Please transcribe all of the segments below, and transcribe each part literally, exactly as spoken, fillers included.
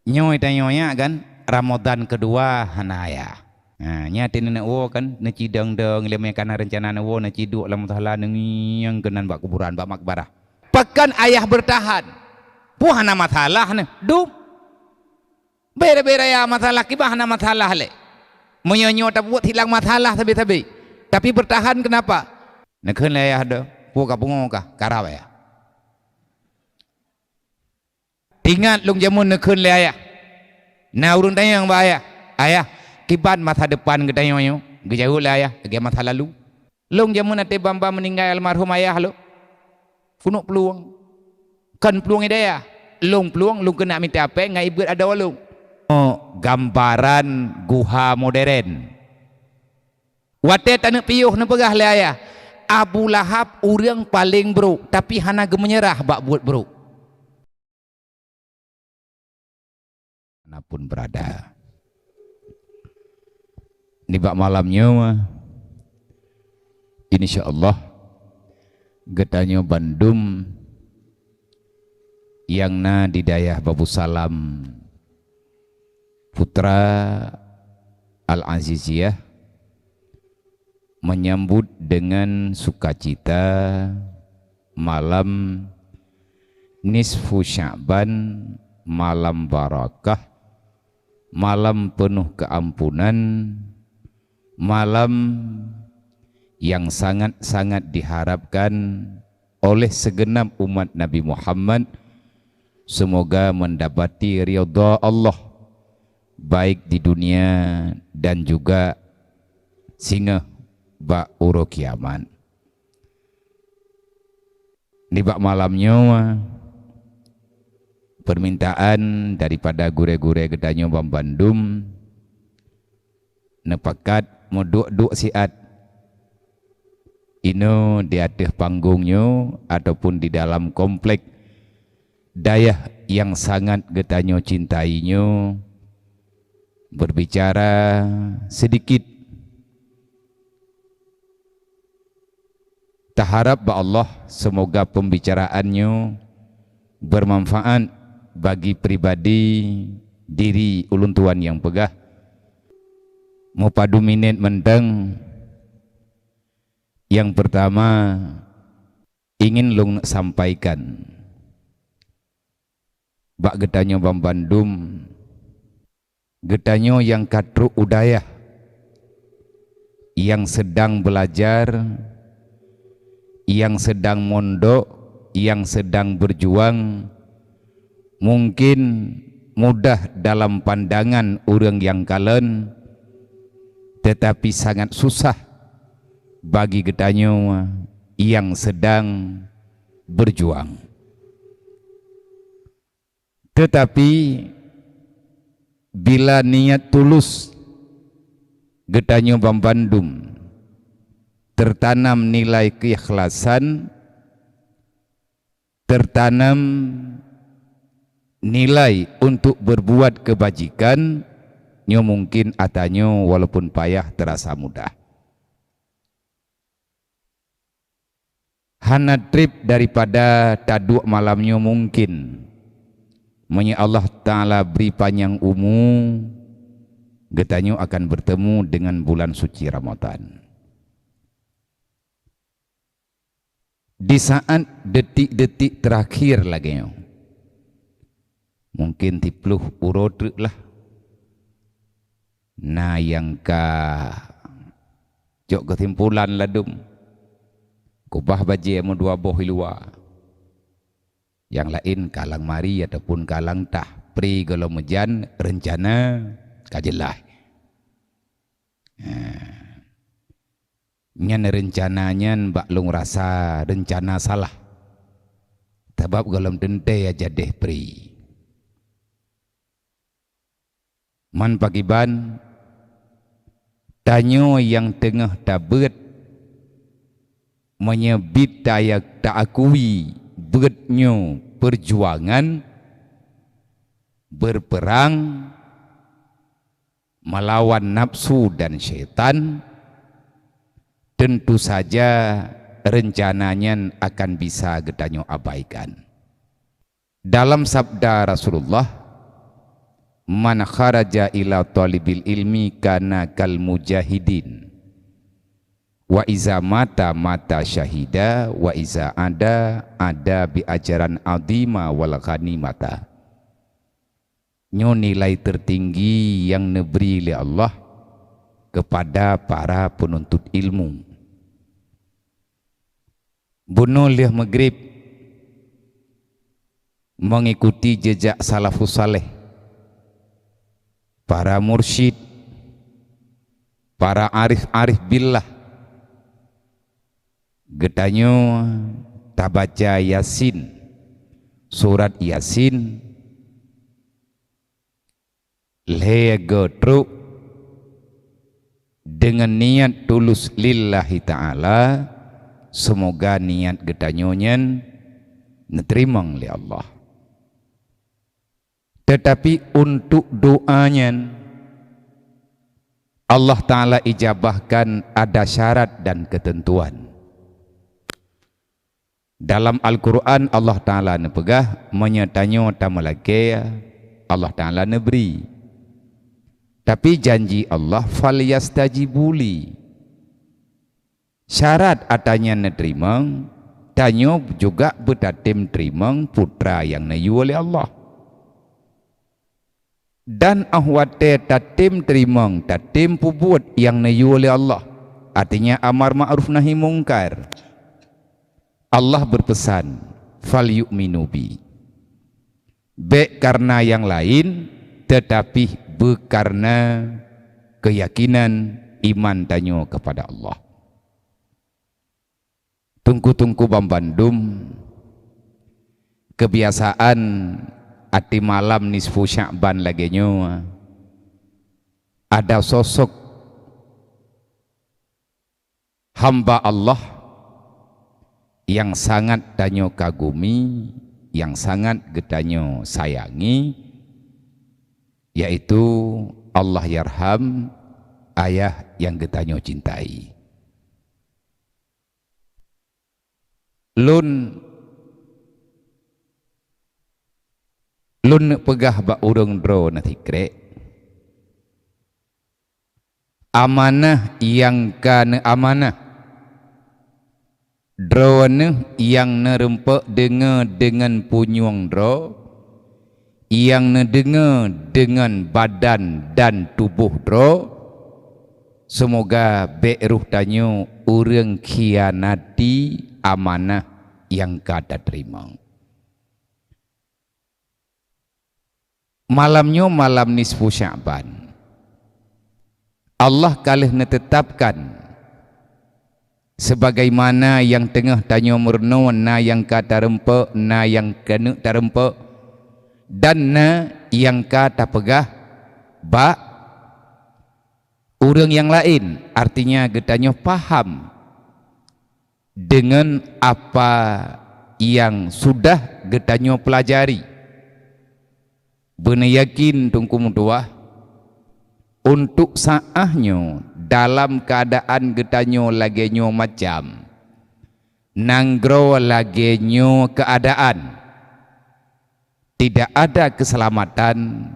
Nyoe tanyoe nyak kan, Ramadan keudua hana ayah. Ha, nyan até neuneuk woe kan, neucidong-dong, lé meukanan reuncana neuwoe, neuciduek lam musala, neungieng keunan bak kuburan, bak makbarah. Pakon ayah beurtahan? Peue hana masalah nyoe? Dum. Beda-beda ya masalah, kiban hana masalah lé. Meunyoe nyoe tabuet hilang masalah sabe-sabe. Tapi beurtahan keunapa? Neukheun lé ayah deuh, peue ka pungo kah? Karab ayah. Ingat lôn jameun neukheun lé ayah. Na ureuëng tanyong bak ayah, "Ayah, kiban masa depan geutanyoe nyoe?" Geujaweueb lé ayah, "Lagée masa lalu." Lôn jameun até ban-ban meuninggai almarhum ayah lôn. Keuneuk plueng. Kon plueng hidayah. Lôn plueng, lôn keuneuk mita péng ngon ibeuet adoe lôn. Oh, gambaran guha modern. Watée taneuk piôh neupeugah lé ayah, "Abu Lahab ureuëng paleng brok, tapi hana geumeunyeurah bak buet brok." Manapun berada. Nibak malam nyoe, insya Allah, geutanyoe bandum nyang na di dayah Babusalam, Putra Al-Aziziyah, menyambut dengan sukacita malam nisfu Sya'ban, malam barakah, malam penuh keampunan, malam yang sangat-sangat diharapkan oleh segenap umat Nabi Muhammad, semoga mendapati ridha Allah, baik di dunia dan juga singoh bak uroe kiamat. Nibak malam nyoe, permintaan daripada gurée-gurée geutanyoe banmandum neupakat meuduek-duek siat, inoe di ateueh panggong nyoe ataupun di dalam komplek dayah nyang sangat geutanyoe cintai nyoe, berbicara sedikit. Taharab bak Allah, semoga pembicaraan nyoe bermanfaat bagi pribadi diri ulôn tuan nyang peugah. Meupadu minét mantong. Nyang peurtama, ingin lôn sampaikan bak geutanyoe banmandum, geutanyoe nyang ka trok u dayah, nyang sedang belajar, nyang sedang mondok, nyang sedang berjuang, mungkin mudah dalam pandangan ureuëng nyang kalon, tetapi sangat susah bagi geutanyoe nyang sedang berjuang. Tetapi bila niat tulus geutanyoe banmandum, tertanam nilai keikhlasan, tertanam nilai untuk berbuat kebajikan, nyoe mungkin atra nyoe walaupun payah terasa mudah. Hana treb daripada taduek malam nyoe mungkin. Meunyoe Allah Taala bri panyang umu, geutanyoe akan bertemu dengan bulan suci Ramadan. Di saat detik-detik terakhir lagée nyoe, mungkin siplôh uroe treuk lah, na nyang ka cok keusimpulan ladum, kubah bajée meudua boh i luwa, nyang laén ka lam mari ataupun ka lam tah, pri gohlom meujan, reuncana ka jeulaih. Nyan reuncana nyan bak lôn rasa reuncana salah, sabab gohlom teuntée jadeh pri. Man pakiban, tanyoe nyang teungoh tabeuet, meunyoe bit ta-, taakui beuet nyoe peujuangan, berperang, melawan nafsu dan syaitan, tentu saja reuncana nyan akan bisa geutanyoe abaikan. Dalam sabda Rasulullah, "Man kharaja ila thalibil ilmi kana kal mujahidin. Wa iza mata, mata syahida, wa iza ada, ada bi ajran azima wal ghanimata." Nyoe nilai tertinggi nyang neubri lé Allah keupada para peununtut ilmu. Bunoe lheueh Maghrib, meungikuti jeujak salafus saleh, para mursyid, para arif-arif billah, geutanyoe tabaca Yasin, surat Yasin, lhée go trok deungon niat tulus lillahi ta'ala, seumoga niat geutanyoe nyan neuteurimong lé Allah. Teutapi untuk doa nyan, Allah Ta'ala ijabahkan ada syarat dan keuteuntuan. Dalam Al-Qur'an Allah Ta'ala neupeugah, meunyoe tanyoe tameulakée, Allah Ta'ala neubri. Tapi janji Allah, "Falyastajibu li." Syarat ata nyan neuteurimong, tanyoe juga beutatem teurimong putra nyang neuyue lé Allah. Dan óh watée tatem teurimong, tatem peubuet nyang neuyue lé Allah, artinya amar ma'ruf nahi mungkar, Allah beupeusan, "Falyu'minu bi." Bék kareuna nyang laén, teutapi beukareuna keuyakinan iman tanyoe keupada Allah. Teungku-teungku banmandum, keubiasaan até malam nisfu Sya'ban lagée nyoe, ada sosok hamba Allah nyang sangat tanyoe kagumi, nyang sangat geutanyoe sayangi, yaitu Allahyarham, ayah nyang geutanyoe cintai. Lôn, lôn neupeugah bak ureuëng droe na sikrek, amanah nyang ka neuamanah. Droeneuh nyang neureumpok deungoe deungon punyueng droe, nyang neudeungoe deungon badan dan tuboh droe, seumoga bék roh tanyoe ureuëng khianati amanah nyang ka tateurimong. Malam nyoe malam nisfu Sya'ban. Allah ka lheueh neuteutapkan, sebagaimana nyang teungoh tanyoe meurunoe, na nyang ka tareumpok, na nyang keuneuk tareumpok, dan na nyang ka tapeugah bak ureuëng nyang laén, artinya geutanyoe paham deungon apa nyang sudah geutanyoe peulajari. Beuneuyakin teungku meutuwah, untuk saáh nyoe dalam keuadaan geutanyoe lagée nyoe macam, nanggroe lagée nyoe keuadaan, tidak ada keuseulamatan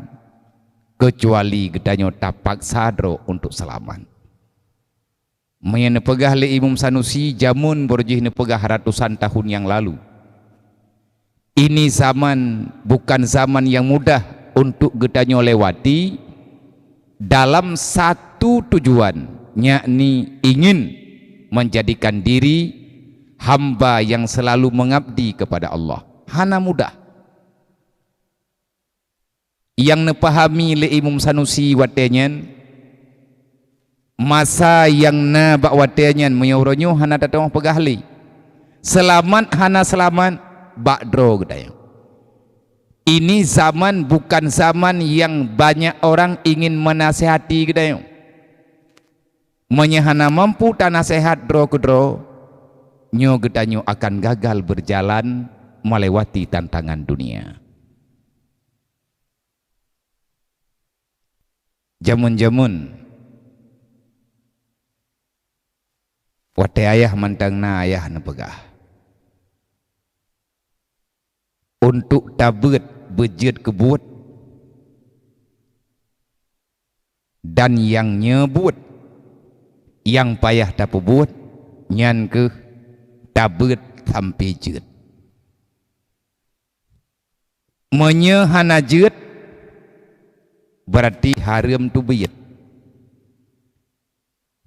keucuali geutanyoe tapaksa droe untuk seulamat. Meunyoe neupeugah lé Imam Sanusi, jameun baro jih neupeugah ratusan tahun nyang lalu, ini zaman bukan zaman nyang mudah untuk geutanyoe lewati dalam satu tujuan, yakni ingin menjadikan diri hamba yang selalu mengabdi kepada Allah. Hana mudah. Nyang neupahami lé Imam Sanusi watée nyan, masa nyang na bak watée nyan, meunyoe uroe nyoe hana tateumé peugah lé. Seulamat hana seulamat, bak droe geutanyoe. Ini zaman bukan zaman yang banyak orang ingin menasihati geutanyoe. Meunyoe hana mampu tanaseuhat droe keudroe, nyoe geutanyoe akan gagal beurjalan melewati tantangan dunia. Jameun-jameun, watée ayah mantong na, ayah neupeugah, untuk tabeuet beujeuet keu buet, Dan nyang nyoe buet nyang payah tapeubuet, nyan kheueh tabeuet sampoe jeuet. Meunyoe hana jeuet, beurati hareuem teubiet.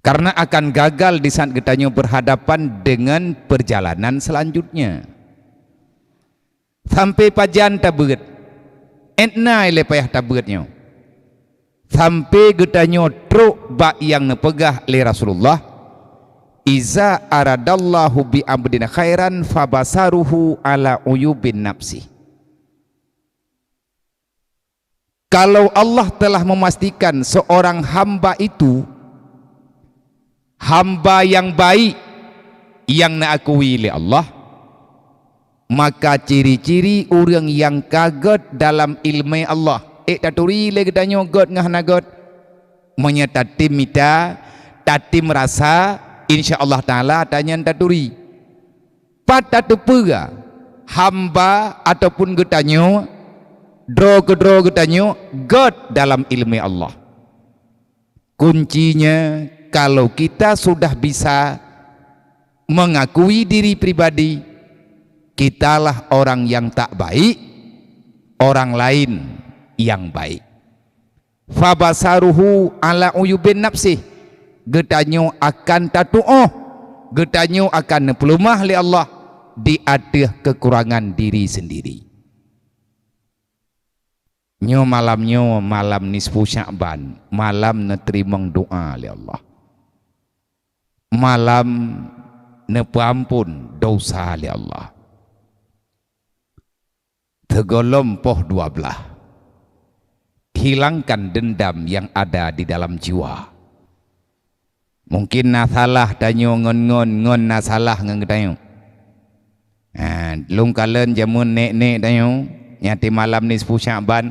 Karena akan gagal di saat geutanyoe berhadapan dengan perjalanan selanjutnya. Sampoe pajan tabeuet? Ét na ilée payah tabeuet nyoe. Sampoe geutanyoe trok bak nyang neupeugah lé Rasulullah, "Iza aradallahu bi abdin khairan fabasaruhu ala uyubin nafsi." Kalau Allah telah memastikan seorang hamba itu hamba nyang baik nyang neuakui lé Allah, maka ciri-ciri ureuëng nyang ka gét dalam iéleumé Allah, ék taturi lé geutanyoe gét ngon hana gét. Meunyoe tatem mita, tatem rasa, insya Allah Taala tanyan taturi. Pat tateupeue hamba ataupun geutanyoe, droe keudroe geutanyoe gét dalam iéleumé Allah? Kuncinya, kalau kita sudah bisa mengakui diri pribadi, kitalah orang yang tak baik, orang lain yang baik. Fabasaruhu ala uyubin nafsih. Geutanyoe akan tatuoh, geutanyoe akan neupeuleumah lé Allah di ateueh keukurangan diri sendiri. Nyoe malam nyoe malam nisfu Sya'ban, malam neuteurimong doa lé Allah. Malam neupeuamphon dosa lé Allah. Teugohlom poh dua blaih. Hilangkan dendam yang ada di dalam jiwa. Mungkin na salah tanyoe ngon, ngon, ngon na salah ngon geutanyoe. Ha, lôn kalon jameun nék-nék tanyoe, nyan di malam nisfu Sya'ban,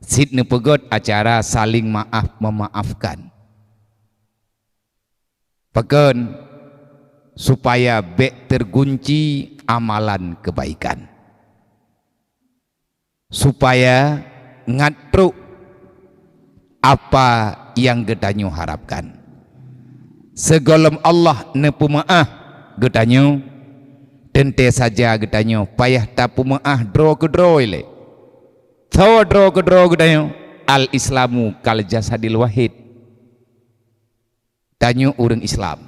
cit neupeugét acara saling maaf memaafkan. Pakon? Supaya bék tergunci amalan kebaikan. Supaya ngat trok apa nyang geutanyoe harapkan. Sigohlom Allah neupeumeuáh geutanyoe, teuntée saja geutanyoe payah tapeumeuáh droe keudroe ilée. Soe droe keudroe geutanyoe? Al-Islamu kal jasadil wahid. Tanyoe ureuëng Islam.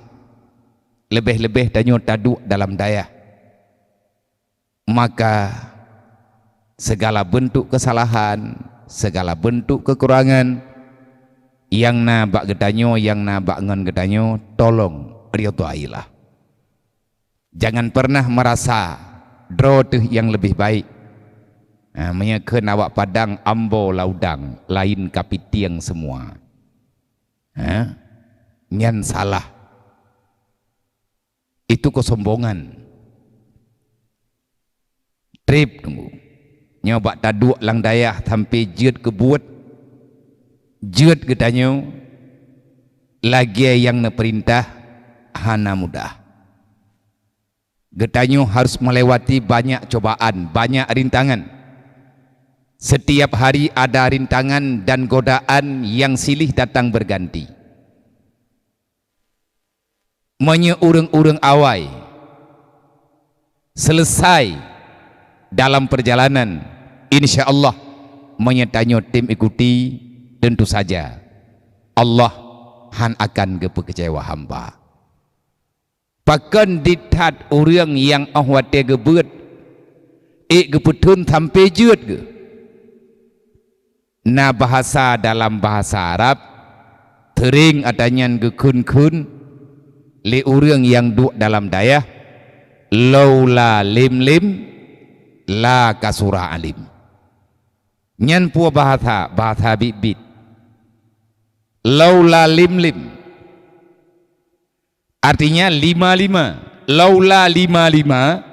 Leubeh-leubeh tanyoe taduek dalam dayah. Maka, segala bentuk kesalahan, segala bentuk kekurangan nyang na bak geutanyoe, nyang na bak ngon geutanyoe, tolong ridhailah. Jangan pernah merasa droe teuh nyang leubeh baik. Ha, meunyoe kheun awak Padang, ambo laudang, laén kapitieng seumua. Ha? Nyan salah. Itu kesombongan. Treb teungku. Nyoe bak taduek lam dayah sampoe jeuet keu buet, jeuet geutanyoe lagée nyang neupeurintah hana mudah. Geutanyoe harus melewati banyak cobaan, banyak rintangan. Setiap hari ada rintangan dan godaan yang silih datang berganti. Meunyoe ureuëng-ureuëng awai seuleusai dalam peurjalanan, insya Allah, meunyoe tanyoe tem ikuti, teuntu saja Allah hán akan geupeukeucewa hamba. Pakon dit that ureuëng nyang óh watée geubeuet ék geupeutheun sampoe jeuet geuh? Na bahasa dalam bahasa Arab, teuring ata nyan geukheun-kheun lé ureuëng nyang duek dalam dayah, "Laula lim-lim, la kasura alim." Nyan peue bahasa, bahasa biet-biet. "Laula lim-lim." Artinya lima-lima. "Laula lima-lima,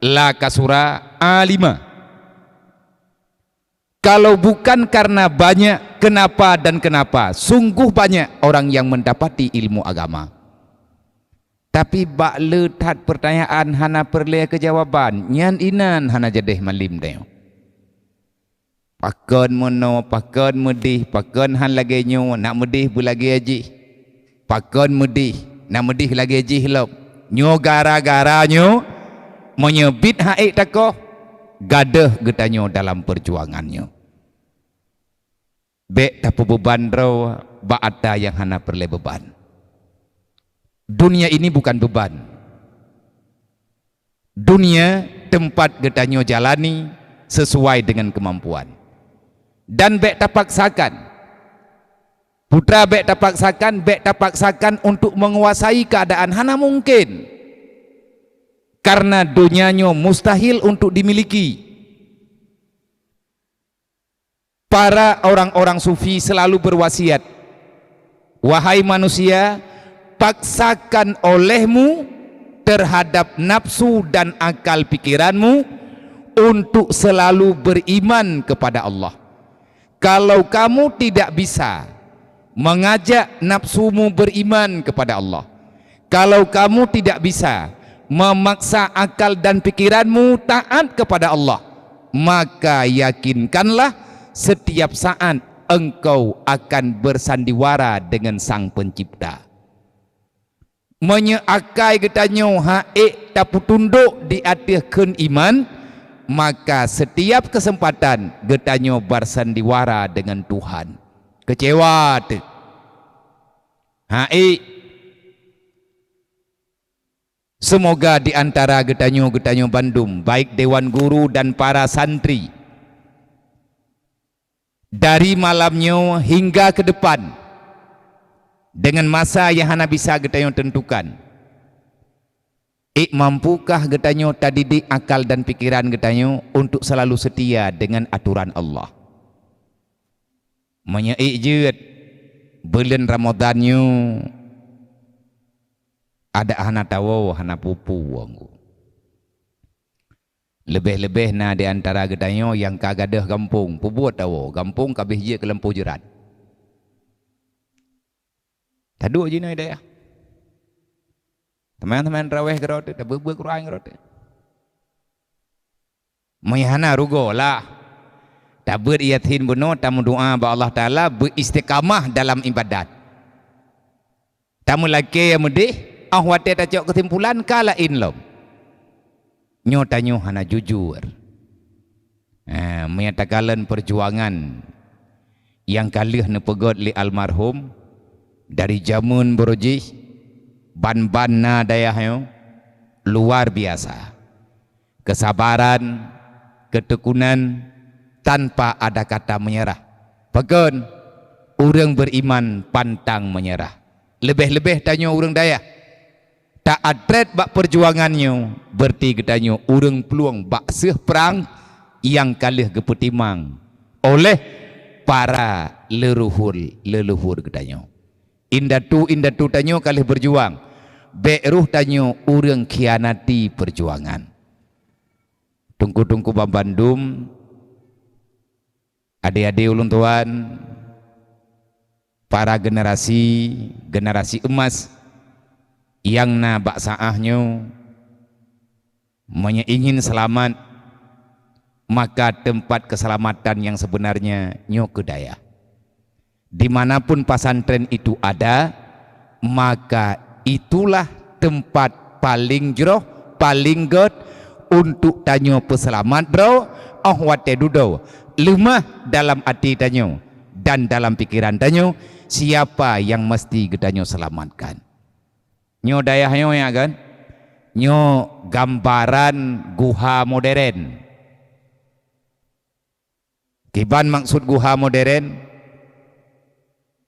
la kasura alima." Kalau bukan karena banyak kenapa dan kenapa, sungguh banyak orang yang mendapati ilmu agama. Tapi bak le that pertanyaan hana peureulée keujawaban, nyan inan hana jadeh malim dayong. Pakon meunoe, pakon meudeh, pakon han lagée nyoe, nak meudeh beulagée jih. Pakon meudeh, nak meudeh lagée jih lom. Nyoe gara-gara nyoe, meunyoe biet han ék takoh, gadôh geutanyoe dalam peujuangan nyoe. Bék tapeubeuban droe bak ata nyang hana peureulée beuban. Dunia ini bukan beban. Dunia tempat geutanyoe jalani sesuai dengan kemampuan. Dan bék tapaksakan. Putra, bék tapaksakan, bék tapaksakan untuk menguasai keadaan, hana mungkin. Karena dunia nyoe mustahil untuk dimiliki. Para orang-orang sufi selalu berwasiat, "Wahai manusia, paksakan olehmu terhadap nafsu dan akal pikiranmu untuk selalu beriman kepada Allah. Kalau kamu tidak bisa mengajak nafsumu beriman kepada Allah, kalau kamu tidak bisa memaksa akal dan pikiranmu taat kepada Allah, maka yakinkanlah setiap saat engkau akan bersandiwara dengan Sang Pencipta." Meunyoe akai geutanyoe han ék tapeutundok di ateueh kheun iman, maka setiap kesempatan geutanyoe bersandiwara dengan Tuhan. Kecewa teuh. Han ék. Semoga di antara geutanyoe, geutanyoe bandum, baik dewan guru dan para santri, dari malam nyoe hingga ke depan, dengan masa nyang hana bisa geutanyoe tentukan, ék mampukah geutanyoe tadidik akal dan pikiran geutanyoe untuk selalu setia dengan aturan Allah? Meunyoe ék jeuet, buleuen Ramadhan nyoe adak hana tawoe, hana pupu, Teungku. Leubeh-leubeh na di antara geutanyoe nyang ka gadôh gampông, peubuet tawoe, gampông ka abéh jeuet keu lampôh jeurat. Taduek jinoe dayah. Teuma-teuma teurawéh keudroe teuh, tabeuet-beuet Quran keudroe teuh. Meunyoe hana, rugoe lah. Tabeuet Yasin bunoe, tameudoá bak Allah Taala, beuistiqamah dalam ibadat. Tameulakée nyang meudeh, óh watée tacok keusimpulan ka laén lom. Nyoe tanyoe hana jujur. Ha, meunyoe takalon peujuangan nyang ka lheueh neupeugét lé almarhum dari jameun barô jih, ban-ban na dayah nyoe, luar biasa. Kesabaran, ketekunan, tanpa ada kata menyerah. Pakon? Ureuëng beriman pantang menyerah. Leubeh-leubeh tanyoe ureuëng dayah. Taat treb bak peujuangan nyoe, berarti geutanyoe ureuëng plueng bak seueh prang nyang ka lheueh geupeutimang oleh para leuluhur-leuluhur geutanyoe. Indatu-indatu tanyoe ka lheueh beujuang, bék roh tanyoe ureuëng khianati peujuangan. Teungku-teungku banmandum, adé-adé ulôn tuan, para generasi, generasi emas nyang na bak saáh nyoe, meunyoe ingin seulamat, maka teumpat keuseulamatan nyang seubeunarnya nyoe keu dayah. Di mana pun pesantren itu ada, maka itulah teumpat paleng jroh, paleng gét untuk tanyoe peuseulamat droe óh watée dudoe, leumah dalam até tanyoe dan dalam pikeran tanyoe, siapa nyang meuseuti geutanyoe seulamatkan. Nyoe dayah nyoe, ya kan? Nyoe gambaran guha modern. Kiban maksud guha modern?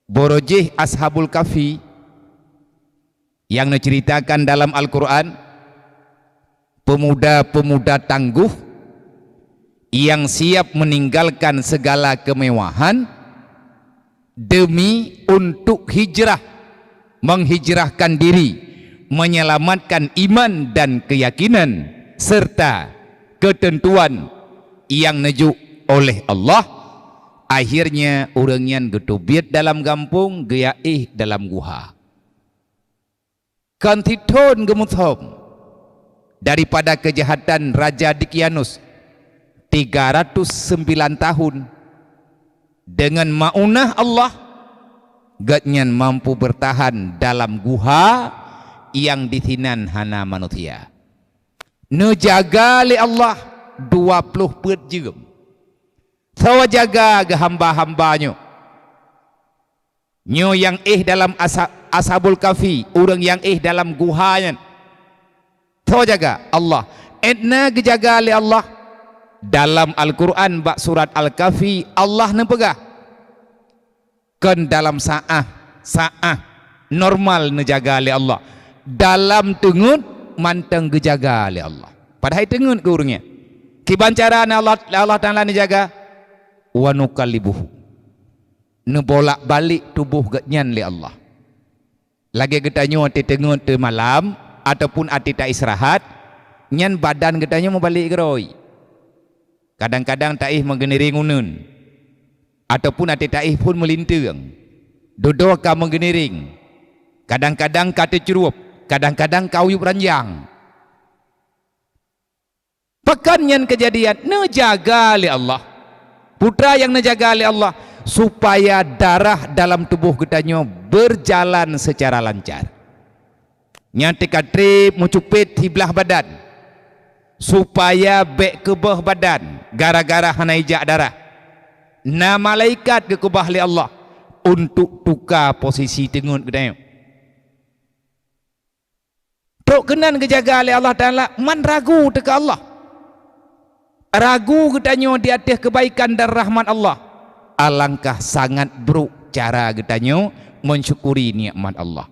Barô jih Ashabul Kahfi nyang neuceuritakan dalam Al-Qur'an, pemuda-pemuda tangguh nyang siap meninggalkan segala kemewahan demi untuk hijrah, menghijrahkan diri, menyelamatkan iman dan keyakinan, serta ketentuan nyang neujok oleh Allah, akhirnya ureuëng nyan geuteubiet dalam gampông, geuyaéh dalam guha. Kon sithon geumuthom daripada keujahatan Raja Dikianus, tiga ratus sembilan tahun Deungon maunah Allah, gobnyan mampu beurtahan dalam guha nyang disinan hana manusia. Neujaga lé Allah dua ploh peuet jeuem. Soe jaga geuhamba-hamba nyoe? Nyoe nyang éh dalam asa-, Ashabul Kahfi, ureuëng nyang éh dalam guha nyan. Soe jaga? Allah. Étna geujaga lé Allah. Dalam Al-Quran bak surat Al-Kahfi, Allah neupeugah, kon dalam saáh, saáh normal neujaga lé Allah. Dalam teungeut mantong geujaga lé Allah. Padahai teungeut keu ureuëng nyan. Kiban cara na Allah, Allah Taala neujaga? Wa nuqallibuhu. Neubolak-balik tuboh gobnyan lé Allah. Lagée geutanyoe até teungeut teumalam ataupun até ta-istirahat, nyan badan geutanyoe meubalek keudroe. Kadang-kadang taéh meugeuneureng uneuen, ataupun até taéh phon meulinteung. Dudoe ka meugeuneureng, kadang-kadang ka teucrueb, kadang-kadang ka uyueb ranjang. Pakon nyan keujadian? Neujaga lé Allah. Peue teuma nyang neujaga lé Allah? Supaya darah dalam tuboh geutanyoe beurjalan seucara lancar. Nyan teuka treb meucupet siblah badan, supaya bék keubeuh badan gara-gara hana ijak darah. Na malaikat geukeubah lé Allah untuk tuka posisi teungeut geutanyoe. Trok keunan geujaga lé Allah Taala, man ragu teuka Allah. Ragu geutanyoe di ateueh keubaikan dan rahmat Allah. Alangkah sangat brok cara geutanyoe meusyukuri nikmat Allah.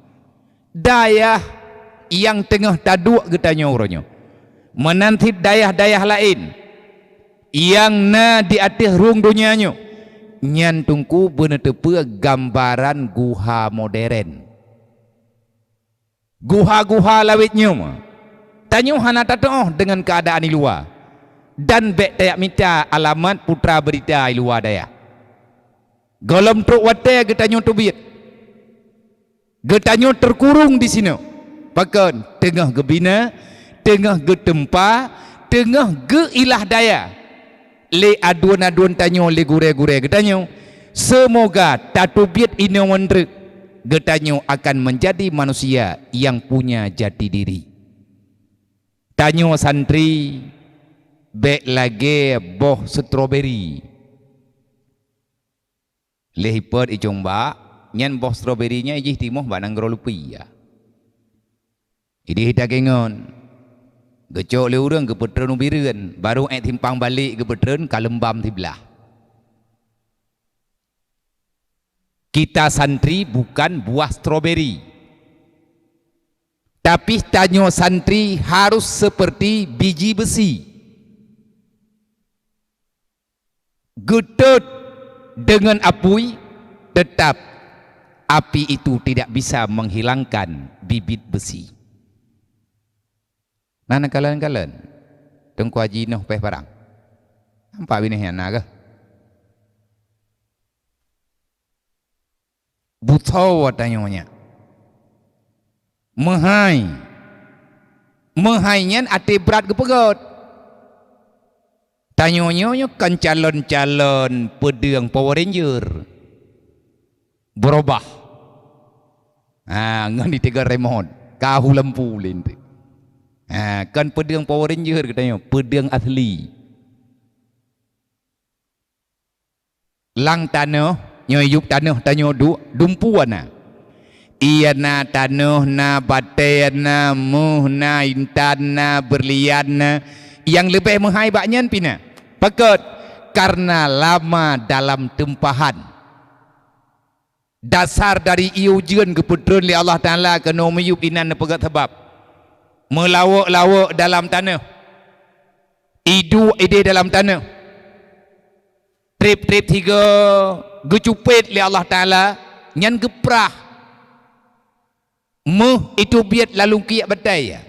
Dayah nyang teungoh taduek geutanyoe uroe nyoe, meunan cit dayah-dayah laén nyang na di ateueh rhueng donya nyoe, nyan teungku beuneuteupeue gambaran guha modern. Guha-guha lawét nyoe, tanyoe hana tateuoh deungon keuadaan i luwa, dan bék tajak mita alamat putra beurita i luwa dayah. Gohlom trok watée geutanyoe teubiet, geutanyoe teukurong disinoe. Pakon? Teungoh geubina, teungoh geuteumpa, teungoh geuilah daya lé aduen-aduen tanyoe, lé gurée-gurée geutanyoe. Seumoga tateubiet inoe ngon treuk, geutanyoe akan meunjadi manusia nyang punya jati diri. Tanyoe santri bék lagée boh stroberi. Lheuh ipot icong bak, nyan boh stroberi nyan jih timoh bak nanggroe lupi, ya. Ideh ita gingon, geucok lé ureuëng geupeutreun u Bireuen, barô ék simpang balek geupeutreun ka leumbam siblah. Kita santri bukan buah stroberi, tapi tanyoe santri harus seperti biji besi. Geutot deungon apui, tetap api itu tidak bisa menghilangkan bibit besi. Na neukalon-kalon, Teungku Haji Noh péh parang. Nampak binéh nyan na keuh? Butho tanyoe nyan. Meuhai. Meuhai nyan até brat geupeugét. Tanyoe nyoe nyoe kon calon-calon peudeueng Power Ranger. Beurubah. Ha, ngon di tiga remote. Ka hu lampu lé nteuk. Ha, kon peudeueng Power Ranger geutanyoe, peudeueng asli. Lam tanoh, nyoe yup tanoh tanyoe duek, dumpeue na. Ié na tanoh, na batée, na méuh, na intan, na beurlian, na nyang leubeh meuhai bak nyan pih na. Pakon? Karena lama dalam teumpahan. Dasar dari ié ujeuen geupeutreun lé Allah Taala keunoe miyup inan neupeugét sabab. Meulawok-lawok dalam tanoh. Iduek ideh dalam tanoh. Treb-treb sigoe geucupet lé Allah Taala, nyan geuprah. Méuh iteubiet lam lungkiek batée.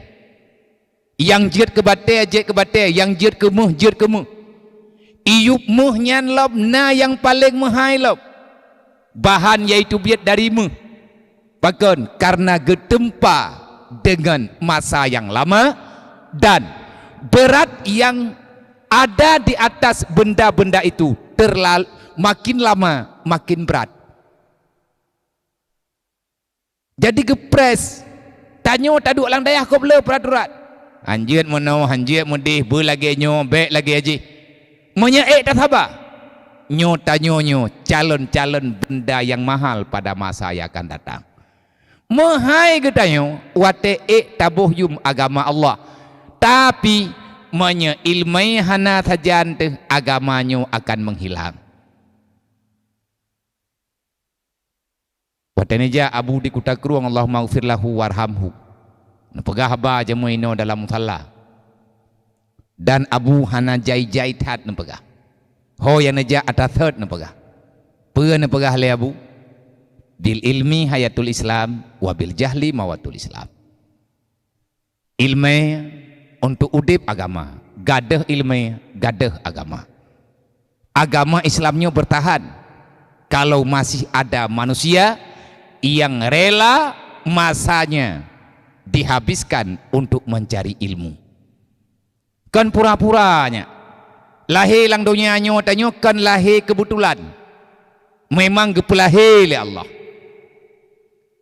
Nyang jeuet keu batée, jeuet keu batée, nyang jeuet keu méuh, jeuet keu méuh. Iyup méuh nyan lom na nyang paleng meuhai lom. Bahan nyang iteubiet dari méuh. Pakon? Karena geuteumpa deungon masa nyang lama dan beurat nyang ada di atas benda-benda itu terlal-, Makin lama, makin brat. Jadi geupress. Tanyoe taduek lam dayah kok le peraturan. Hanjeuet meunoe, hanjeuet meudeh, beu lagée nyoe, bék lagée jih. Meunyoe ék tasaba, nyoe tanyoe nyoe calon-calon benda nyang mahal pada masa nyang akan datang. Meuhai geutanyoe watée ék taboh yum agama Allah. Tapi, meunyoe iéleumé hana sajan teuh, agama nyoe akan meuhilang. Watée neujak Abu di Kuta Krueng, "Allahummaghfir lahu warhamhu," neupeugah haba jamé inoe dalam musalla. Dan Abu hana jai-jai that neupeugah. Ho nyang neujak ata thot neupeugah. Peue neupeugah lé Abu? "Bil ilmi hayatul Islam, wa bil jahli mawatul Islam." Iéleumé untuk udeb agama, gadôh iéleumé, gadôh agama. Agama Islam nyoe bertahan kalau masih ada manusia yang rela masanya dihabiskan untuk mencari ilmu. Kon pura-pura nyan. Lahé lam donya nyoe tanyoe kon lahé keubeutulan. Memang geupeulahé lé Allah.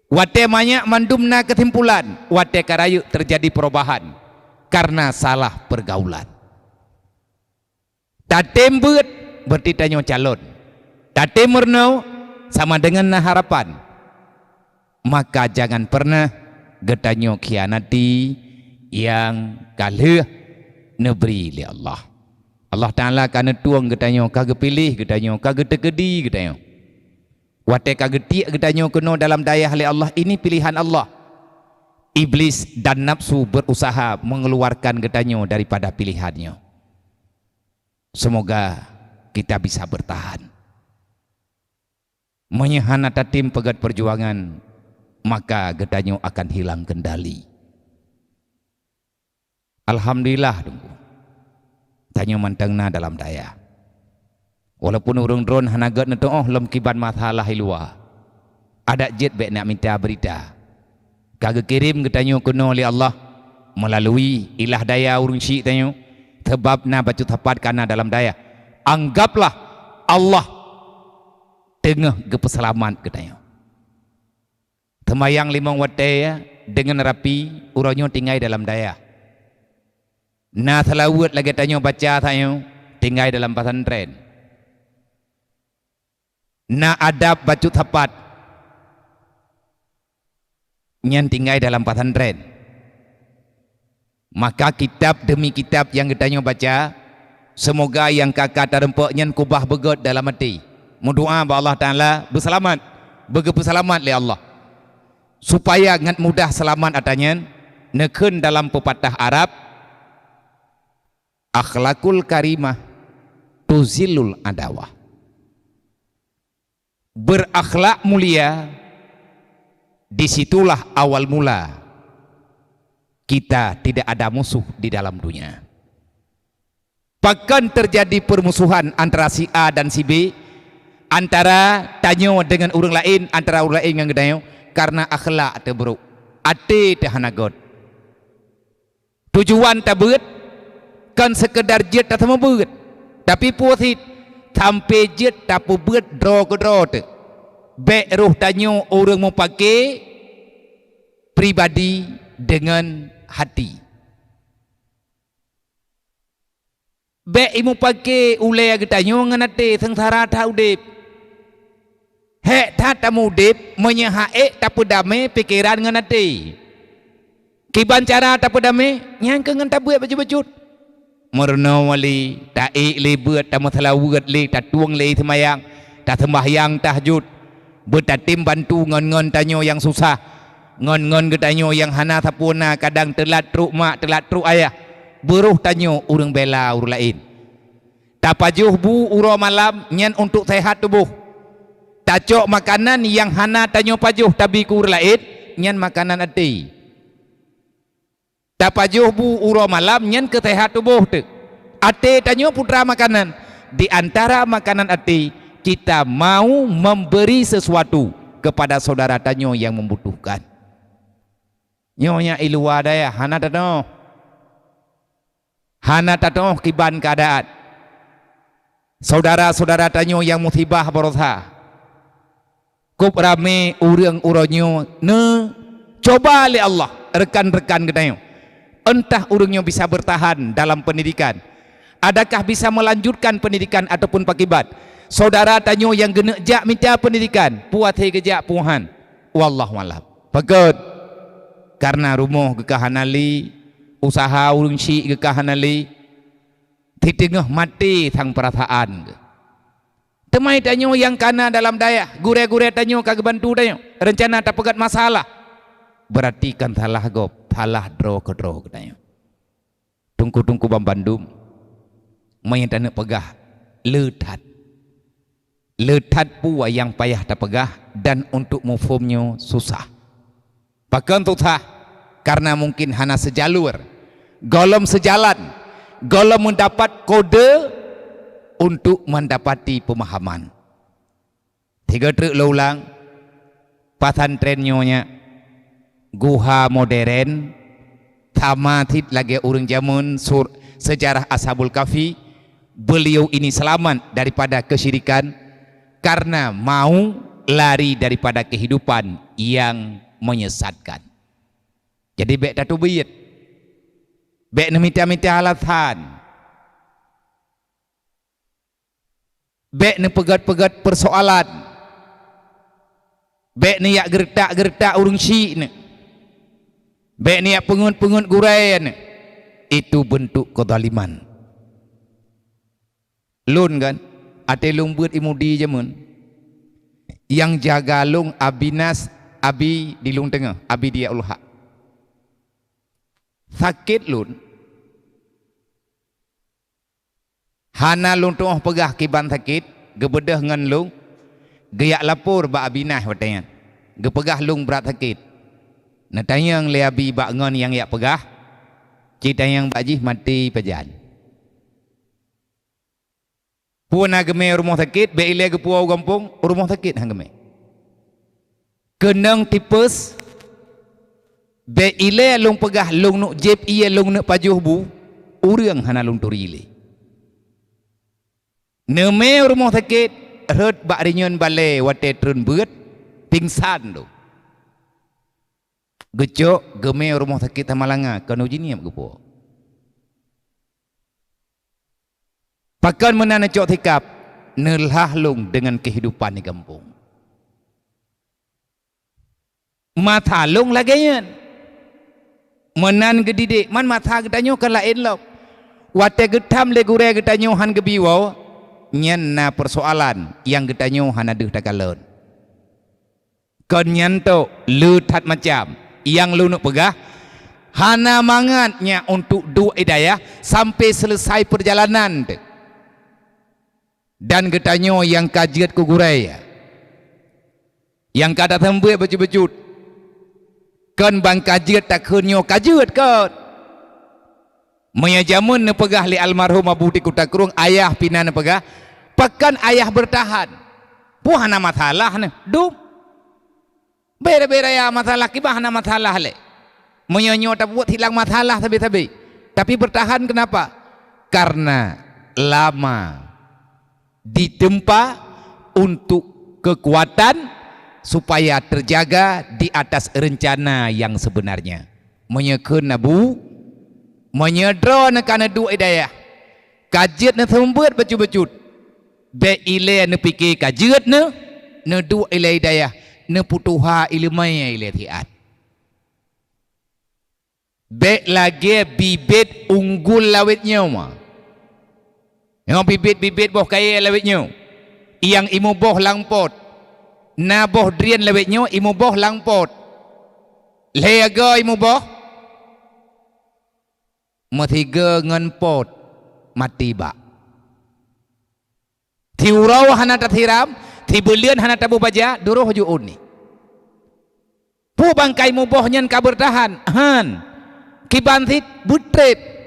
Watée manyak mandum na keusimpulan, watée ka rayeuk teujadi perubahan karena salah pergaulan. Tatem beuet, berarti tanyoe calon. Tatem meurunoe, sama dengan na harapan. Maka jangan pernah geutanyoe khianati nyang ka lheueh neubri lé Allah. Allah Taala ka neutueng geutanyoe, ka geupiléh geutanyoe, ka geuteukeudi geutanyoe. Watée ka geutiek geutanyoe keunoe dalam dayah lé Allah, ini pilihan Allah. Iblis dan nafsu berusaha mengeluarkan geutanyoe daripada pilihan nyoe. Semoga kita bisa bertahan. Meunyoe hana tatem peugét peujuangan, maka geutanyoe akan hilang kendali. Alhamdulillah, Teungku. Tanyoe mantong na dalam dayah. Walaupun ureuëng droen hana gét neutuoh lom kiban masalah i luwa. Adak jeuet bék nak mita beurita. Ka geukirém geutanyoe keunoe lé Allah meulalui ilah daya ureuëng syiek tanyoe, sabab na bacut sapat ka na dalam dayah. Anggaplah Allah teungoh geupeuseulamat geutanyoe. Teumayang limong watée deungon rapi, uroe nyoe tinggai dalam dayah. Na seulaweuet lagée tanyoe baca tanyoe tinggai dalam pesantren. Na adab bacut sapat nyan tinggai dalam pesantren. Maka kitab demi kitab nyang geutanyoe baca, seumoga nyang ka ka tareumpok nyan kubah beugét dalam até. Meudoá bak Allah Taala beuseulamat, beugeupeuseulamat lé Allah. Supaya ngat mudah seulamat ata nyan, neukheun dalam peupatah Arab, "Akhlakul karimah tuzilul adawah." Berakhlak mulia, disitulah awal mula kita tidak ada musuh di dalam dunia. Pakon terjadi permusuhan antara si A dan si B, antara tanyoe deungon ureuëng laén, antara ureuëng laén ngon geutanyoe, karena akhlak teubrok, até teuhana gét. Tujuan tabeuet kon seukeudar jeuet taseumeubeuet, tapi puosit sampoe jeuet tapeubeuet droe keudroe teuk. Bék roh tanyoe ureuëng mupake pribadi deungon hati. Bék imupake ulée geutanyoe ngon até seungsara that udeb. Hék that tamudeb meunyoe ha'ék tapeudamé pikeran ngon até. Kiban cara tapeudamé, nyang keu ngon tabeuet bacut-bacut. Meurunoe wali, taék lé beuet, tameuseulaweuet lé, tatueng lé seumayang, taseumbahyang tahajud, beutatem bantu ngon-ngon tanyoe nyang susah, ngon-ngon geutanyoe nyang hana sapeue na, kadang teulat trok mak, teulat trok ayah, beuroh tanyoe ureuëng bela ureuëng laén. Tapajoh bu uroe malam nyan untuk sehat tuboh. Tacok makanan nyang hana tanyoe pajoh tabi keu ureuëng laén, nyan makanan até. Tapajoh bu uroe malam nyan keu sehat tuboh teuk. Até tanyoe putra makanan. Di antara makanan até, kita mau memberi sesuatu kepada saudara tanyoe nyang membutuhkan. Nyoe nyang i luwa dayah hana tanoh. Hana tatoh kiban keuadaan. Saudara-saudara tanyoe nyang musibah baroesa, kôb ramé ureuëng uroe nyoe neucoba lé Allah rekan-rekan geutanyoe. Entah ureuëng nyoe bisa bertahan dalam pendidikan, adakah bisa melanjutkan pendidikan ataupun pakiban. Saudara tanyoe nyang geuneuk jak mita pendidikan, peue watée geujak puhan. Wallahu a'lam. Pakon? Karena rumoh geuka hana lé, usaha ureuëng syiek geuka hana lé, siteungoh maté sang peurasaan geuh. Teuma tanyoe nyang kana dalam dayah, gurée-gurée tanyoe ka geubantu tanyoe, reuncana tapeugét masalah. Beurati kan salah gob, salah droe keudroe geutanyoe. Teungku-teungku banmandum, meunyoe taneuk peugah, le that. Le that peue nyang payah tapeugah dan untuk muphom nyoe susah. Pakon susah? Karena mungkin hana seujalur, gohlom seujalan, gohlom meudapat kode untuk mendapati pemahaman. Tiga treuk lôn ulang, pesantren nyoe nyak guha modern, sama cit lagée ureuëng jameun sur-, sejarah Ashabul Kahfi, beliau ini selamat daripada kesyirikan karena mau lari daripada kehidupan yang menyesatkan. Jadi bék tateubiet, bék neumita-mita alasan. Bék neupeugét-peugét peusoalan. Bék neuyak geuretak-geuretak ureuëng syiek nyoe. Bék neuyak peungeut-peungeut gurée nyoe. Itu bentuk kezaliman. Lôn kan, até lôn beuet i Mudi jameun. Nyang jaga lôn Abi Nas, Abi di Lueng Teungoh, Abi Diyaul Haq. Sakét lôn. Hana lôn tuoh peugah kiban sakét, geubeudôh ngon lôn, geuyak lapor bak Abi Nas watée nyan. Geupeugah lôn brat sakét. Neutanyong lé Abi bak ngon nyang yak peugah, ci tanyong bak jih maté pajan. Peue na geumé rumoh sakét, bék ilée geupuwoe u gampông, rumoh sakét han geumé. Keunong tipes, bék ilée lôn peugah lôn neuk jieb ié lôn neuk pajoh bu, ureuëng hana lôn turi lé. Neumé rumoh sakét, rhot bak rinyueng balée watée treun beuet, pingsan lôn. Geucok geumé rumoh sakét Samalanga, keunoe jinieb geupuwoe. Pakon meunan neucok sikap, neulhah lôn deungon keuhidupan di gampông. Masa lôn lagée nyan. Meunan geudidik, man masa geutanyoe ka laén lom. Watée geutham lé gurée geutanyoe han geubi woe, nyan na peusoalan nyang geutanyoe hana deuh takalon. Kon nyan tok le that macam nyang lôn peugah, hana mangat nyak untuk duek i dayah sampai selesai perjalanan teuh. Dan geutanyoe nyang ka jeuet keu gurée, nyang ka taseumbeuet bacut-bacut, kon ban ka jeuet takheun nyoe ka jeuet kon. Meunyoe jameun neupeugah lé almarhum Abu di Kuta Krueng, ayah pih na neupeugah, pakon ayah beurtahan? Peue hana masalah neuh, dum. Beda-beda ya masalah, kiban hana masalah lé. Meunyoe nyoe tapubuet hilang masalah sabe-sabe. Tapi beurtahan keunapa? Karena lama ditempa untuk kekuatan supaya terjaga di atas rencana yang sebenarnya. Meunyoe kheun Abu, meunyoe droeneuh ka neuduek i dayah, ka jeuet neuseumbeuet bacut-bacut, bék ilée neupike ka jeuet neuh, neuduek ilée i dayah, neupeutuha ileumé ilée siat. Bék lagée bibet unggul lawét nyoe. Nyoe bibet-bibet boh kayée lawét nyoe, nyang imuboh lam pot. Na boh drien lawét nyoe imuboh lam pot. Lhée go imuboh, meusigoe ngon pot maté bak. Siuroe hana tasiram, sibeuleuen hana taboh baja, duroh ju ôn ni. Peue bangkai muboh nyan ka beurtahan? Han. Kiban cit beutreb.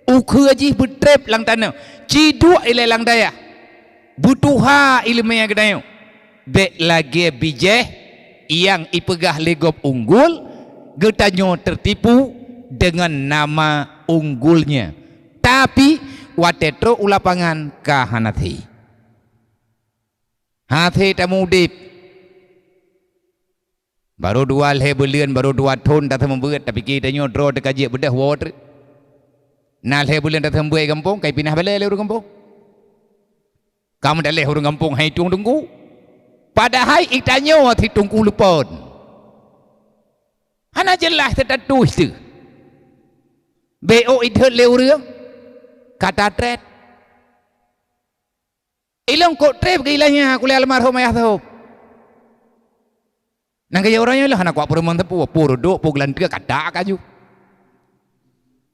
Ukheue jih beutreb lam tanoh. Ciduek ilée lam dayah. Beutuha ileumé geutanyoe. Bék lagée bijéh nyang ipeugah lé gob unggul, geutanyoe teutipu deungon nama unggulnya. Tapi, Watée trok u lapangan ka hana thé. Hase tamudeb. Barô dua lhée buleuen, barô dua thon taseumeubeuet, tapike tanyoe droe teuka jeuet beudôh woe treuk. Na lhée buleuen taseumeubeuet gampông, kai pinah balée lé ureuëng gampông. Ka meudaléh ureuëng gampông hai tueng teungku. Padahai itanyoe si teungku leupon. Hana jeulaih teutatui teuh. Bék idhôt lé ureuëng, ka tatrét. Ilong kok trép geuilanya kulé almarhum ayah Sob. Nang kaya ureuëng nyoe lé hana kuat peurumoh teupeu, pur dok, pur geulanteue, katak kaju.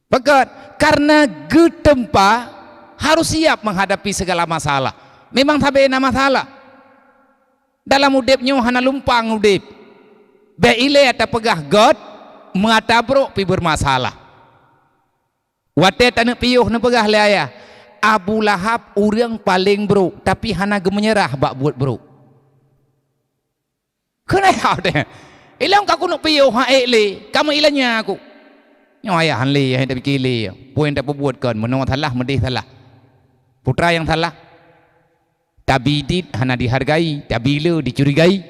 Pakon, karena geuteumpa harus siap menghadapi segala masalah. Memang sabe na masalah. Dalam udeb nyoe hana lumpang udeb. Bék ilée tapeugah gét, meuata brok pi beurmasalah. Watée taneuk piôh neupeugah lé ayah, "Abu Lahab ureuëng paleng brok, tapi hana geumeunyeurah bak buet brok." Keuneuk teuh. Ilong ka kuneuk piôh han ék lé, ka meuilanya aku. Nyoe ayah han lé, han tapike lé. Peue nyang tapeubuet kon, meunoe salah, meudeh salah. Putra nyang salah. Tabi dit hana dihargai, tabi le dicurigai.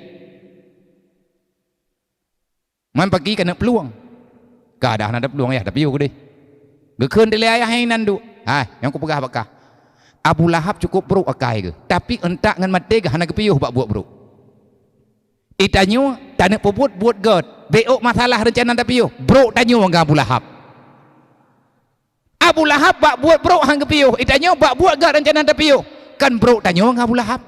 Man paki ka neuk peulueng. Ka dah na ada peulueng, ayah, tapiôh keudeh. Geukheun dilée ayah inan duek. Hai, nyang kupeugah bak kah. Abu Lahab cukôp brok akai geuh, tapi euntak ngon maté geuh hana geupiôh bak buet brok. Itanyoe taneuk peubuet buet gét, bék ôk masalah reuncana tapiôh, brok tanyoe ngon Abu Lahab. Abu Lahab bak buet brok han geupiôh, itanyoe bak buet gét reuncana tapiôh, kan brok tanyoe ngon Abu Lahab.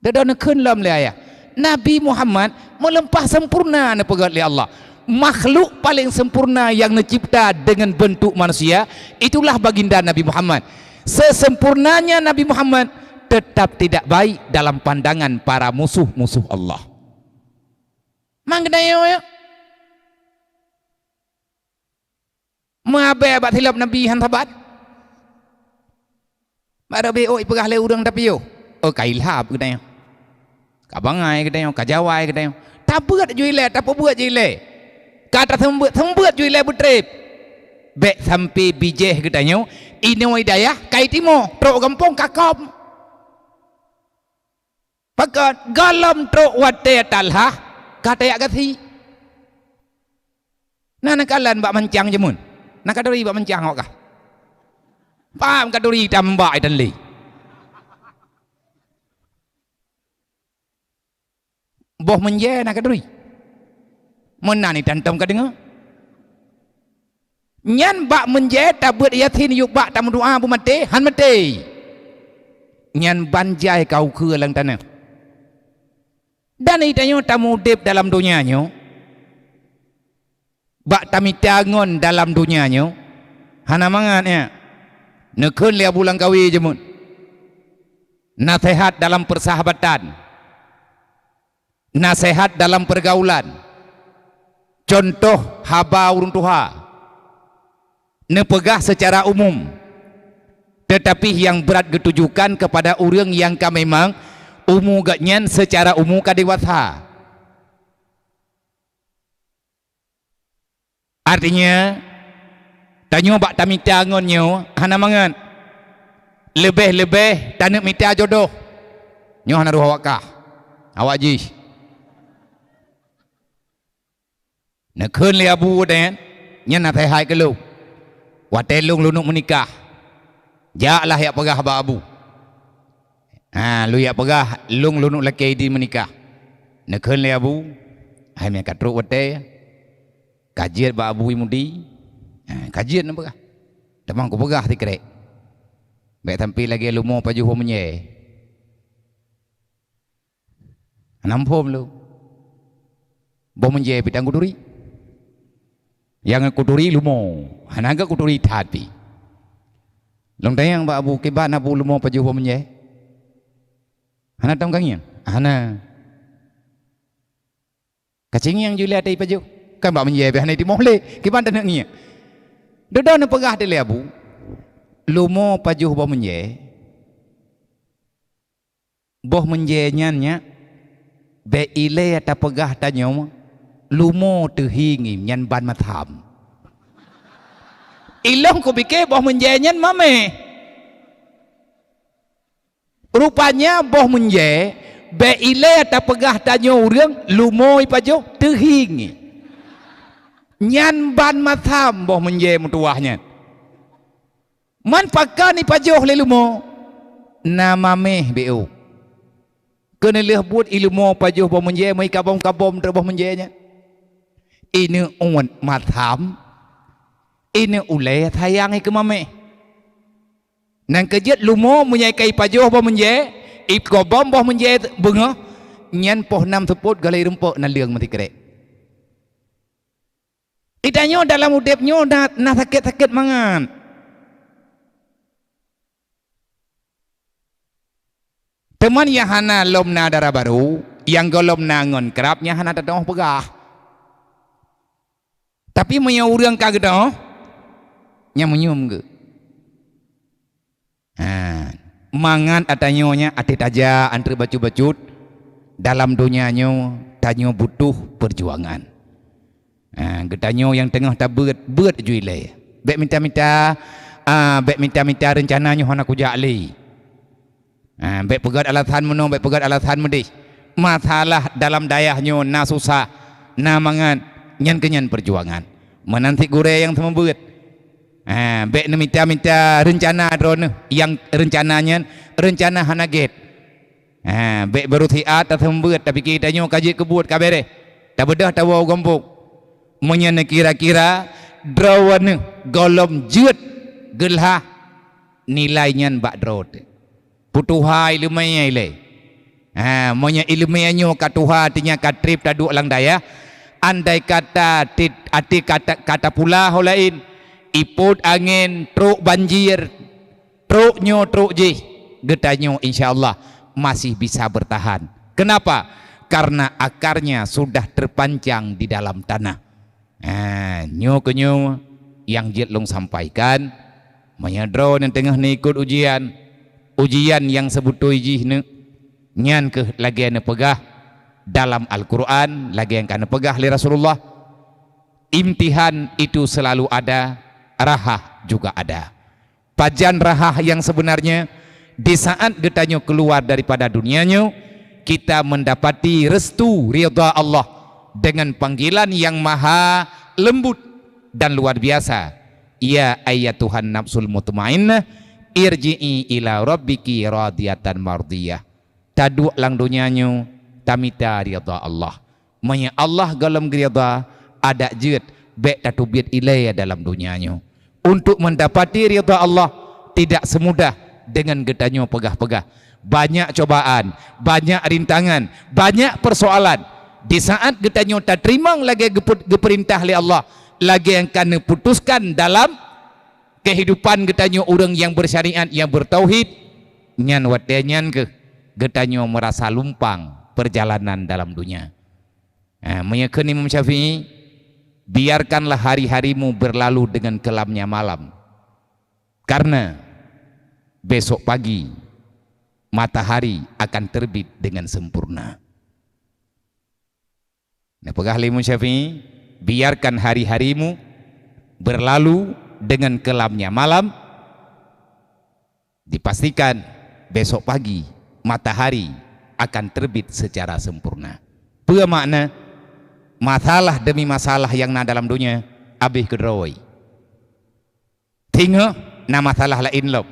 Deudon neukheun lom lé ayah, Nabi Muhammad meulimpah sempurna neupeugét lé Allah. Makhluk paléng sempurna nyang neucipta deungon beuntuk manusia, itulah baginda Nabi Muhammad. Sesempurnanya Nabi Muhammad tetap tidak baik dalam pandangan para musuh-musuh Allah. Mang geutanyoe, meuabée bak silop Nabi han sabat. Barô bék ôk ipeugah lé ureuëng tapiôh. Oh, ka ilhab geutanyoe. Ka bangai geutanyoe, ka jawai geutanyoe. Tabeuet ju ilée, tapeubuet ju ilée. Ka taseumeubeuet, seumeubeuet ju ilée beutreb. Bék sampai bijéh geutanyoe, inoe i dayah ka itimoh, trok gampông ka kop. Pakon, gohlom trok watée talhah, ka tajak gasi. Na neukalon bak mancang jameun. Na katuri bak mancang awak kah? Pam katuri tambak itan lé. Boh meunjée na katuri. Meunan itan tom kadeungoe. Nyan bak meunjée tabeuet Yasin yub bak tameudoá beumaté, han maté. Nyan ban jai ka ukeue lam tanoh. Dan itanyoe tamudeb dalam donya nyoe, bak tamita ngon dalam donya nyoe, hana mangat nyan. Neukheun lé Abu Langkawi jameun. Naseuhat dalam peusahabatan. Naseuhat dalam peurgaulan, cuntoh haba ureuëng tuha, neupeugah seucara umum, teutapi nyang brat geutujukan keupada ureuëng nyang ka memang umu geuhnyan seucara umu ka dewasa. Artinya, tanyoe bak tamita ngon nyoe hana mangat. Leubeh-leubeh taneuk mita jodoh. Nyoe hana roh awak kah. Awak jih. Neukheun lé Abu Udan, nyan naseuhat keu lôn. Watée lôn leunuek meunikah, jaklah jak peugah bak Abu. Ha, lôn jak peugah, lôn leunuek lakée idin meunikah. Neukheun lé Abu, hai meuka trok watée, ka jeuet bak Abu Mudi. Ha, ka jeuet neupeugah. Teuma kupeugah sikrek. Bék sampai lagée lumo pajoh boh meunjée. Hana muphom lôn. Boh meunjée pih tan kuturi. Nyang kuturi lumo, hana gét kuturi that pih. Lôn tanyong bak Abu, kiban Abu lumo pajoh boh meunjée? Hana tom kangieng? Hana. Kacingieng ju lé até pajoh. Kan bak meunjée pih hana timoh lé, kiban taneuk ngieng? Dudoe neupeugah dilée Abu, lumo pajoh boh meunjée. Boh meunjée nyan nyak, bék ilée tapeugah tanyoe, lumo teuhi ngieng nyan ban matham. Ilong kupike boh meunjée nyan mameh. Rupanya boh meunjée bék ilée tapeugah tanyoe ureuëng lumoe pajoh teuhingi. Nyan ban matham boh meunjée meutuwah nyan. Man pakon ipajoh lé lumoe? Na mameh bék u. Keuneulheueh buet ilumoe pajoh boh meunjée meuikabom-kabom teuk boh meunjée nyan. Ineuk uet matham, ineuk ulée sayang ikeumameh. Nang keujeuet lumoe meunyoe ka ipajoh boh meunjée, ikobom boh meunjée beungoh, nyan poh nam seupôt galai rumpok naleueng meusikrek. Geutanyoe dalam udeb nyoe na, na sakét-sakét mangat. Teuma nyang hana lom na dara barô, nyang gohlom na ngon krab nyan hana teutoh peugah. Tapi meunyoe ureuëng ka geutoh, nyan meunyum geuh. Ha, mangat atanyoe nyan até tajak antre bacut-bacut, dalam donya nyoe tanyoe butuh peujuangan. Ha, geutanyoe nyang teungoh tabeuet, beuet ju ilée. Bék mita-mita, ah, bék mita-mita reuncana nyoe hana kujak lé. Ha, bék peugét alasan meunoe, bék peugét alasan meudeh. Masalah dalam dayah nyoe na susah, na mangat, nyan keuh nyan peujuangan. Meunan cit gurée nyang seumeubeuet. Ha, bék neumita-mita reuncana droeneuh, nyang reuncana nyan reuncana hana gét. Ha, bék barô siat taseumeubeuet, tapike tanyoe ka jeuet keu buet ka béréh. Tabeudôh tawoe u gampông. Meunyoe neukira-kira droeneuh gohlom jeuet geulhah nilai nyan bak droe teuh. Peutuha iéleumé ilée. Ha, meunyoe iéleumé nyoe ka tuha, artinya ka treb taduek lam dayah, andai kata ti-, até kata, kata pula ho laén, ipot angén, trok banjir, trok nyoe, trok jih, geutanyoe insya Allah masih bisa bertahan. Kenapa? Karena akarnya sudah terpancang di dalam tanah. Ha, nyoe keuh nyoe nyang jeuet lôn sampaikan, meunyoe droeneuh teungoh neuikot ujian, ujian nyang seubeutôi jih nyoe, nyan keuh lagée neupeugah dalam Al-Qur'an, lagée nyang ka neupeugah lé Rasulullah, "Imtihan itu selalu ada, rahah juga ada." Pajan rahah nyang sebenarnya, di saat geutanyoe keluar daripada dunia nyoe, kita mendapati restu ridha Allah dengan panggilan yang maha lembut dan luar biasa, "Ya ayyatuhan nafsul mutmainnah, irji'i ila rabbiki radiyatan mardiyah." Taduek lam donya nyoe, tamita ridha Allah. Meunyoe Allah gohlom geuridha, adak jeuet bék tateubiet ilée dalam donya nyoe. Untuk mendapati ridha Allah tidak semudah dengan geutanyoe peugah-peugah. Banyak cobaan, banyak rintangan, banyak persoalan. Di saat geutanyoe tateurimong lagée geupeu-, geupeurintah lé Allah, lagée nyang ka neuputuskan dalam kehidupan geutanyoe ureuëng nyang bersyariat, nyang bertauhid, nyan watée nyan keuh geutanyoe meurasa lumpang perjalanan dalam donya. Ha, meunyoe kheun Imam Syafi'i, "Biarkanlah hari-harimu berlalu dengan kelamnya malam, karena besok pagi matahari akan terbit dengan sempurna." Neupeugah lé Imam Syafi'i, "Biarkan hari-harimu berlalu dengan kelamnya malam, dipastikan besok pagi matahari akan terbit secara sempurna." Peue makna? Masalah demi masalah nyang na dalam donya habéh keudroe. Singoh na masalah laén lom.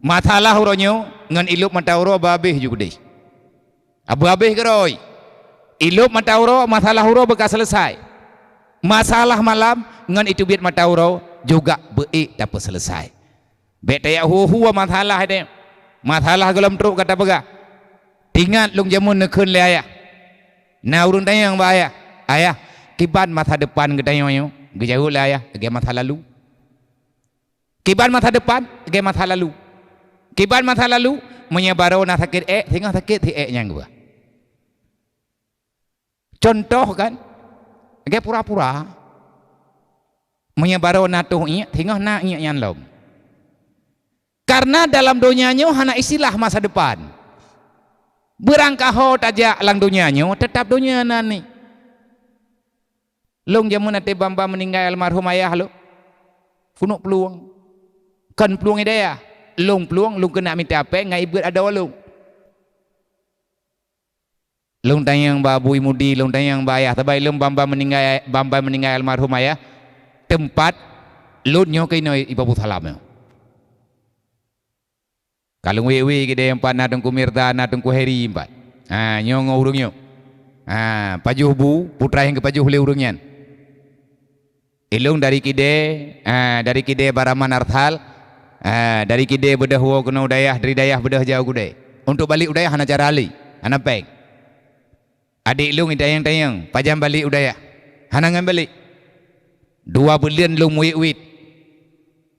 Masalah uroe nyoe ngon ilop mata uroe beu habéh ju keudeh. Beu habéh keudroe. Ilop mata uroe, masalah uroe beu ka seuleusai. Masalah malam ngon iteubiet mata uroe juga beu ék tapeuseuleusai. Bék tajak hu-hu masalah deh. Masalah gohlom trok ka tapeugah. Ingat lôn jameun neukheun lé ayah. Na ureuëng tanyong bak ayah, "Ayah, kiban masa depan geutanyoe nyoe?" Geujaweueb lé ayah, "Lagée masa lalu." Kiban masa depan, lagée masa lalu. Kiban masa lalu, meunyoe barô na sakét ék, singoh sakét si ék nyang geuba. Contoh kan, lagée pura-pura. Meunyoe barô na toh iék, singoh na iék nyan lom. Karena dalam donya nyoe hana istilah masa depan. Beurangkaho tajak lam donya nyoe, teutap donya nan ni. Lôn jameun até bamba meuninggai almarhum ayah lôn. Keuneuk plueng. Kon plueng i dayah. Lôn plueng, lôn keuneuk mita péng ngon ié beuet adoe lôn. Lôn tanyong bak Abu Imudi, lôn tanyong bak ayah, sabab lôn ban-ban meuninggai, ban-ban meuninggai almarhum ayah, teumpat lôn nyoe keunoe i Babu Salam nyoe. Ka lôn wék-wék keudéh, empat na Teungku Mirza, na Teungku Heri empat. Ha, nyoe ngon ureuëng nyoe. Ha, pajoh bu, putra nyang geupajoh lé ureuëng nyan. Ilôn dari kidé, ha, dari kidé Baraman Arsal, ha, dari kidé beudôh woe keunoe u dayah, dari dayah beudôh jak u kidé. Untuk balek u dayah hana cara lé, hana péng. Adék lôn itanyong-tanyong, pajan balek u dayah. Hana ngon balek. Dua buleuen lôn wék-wék.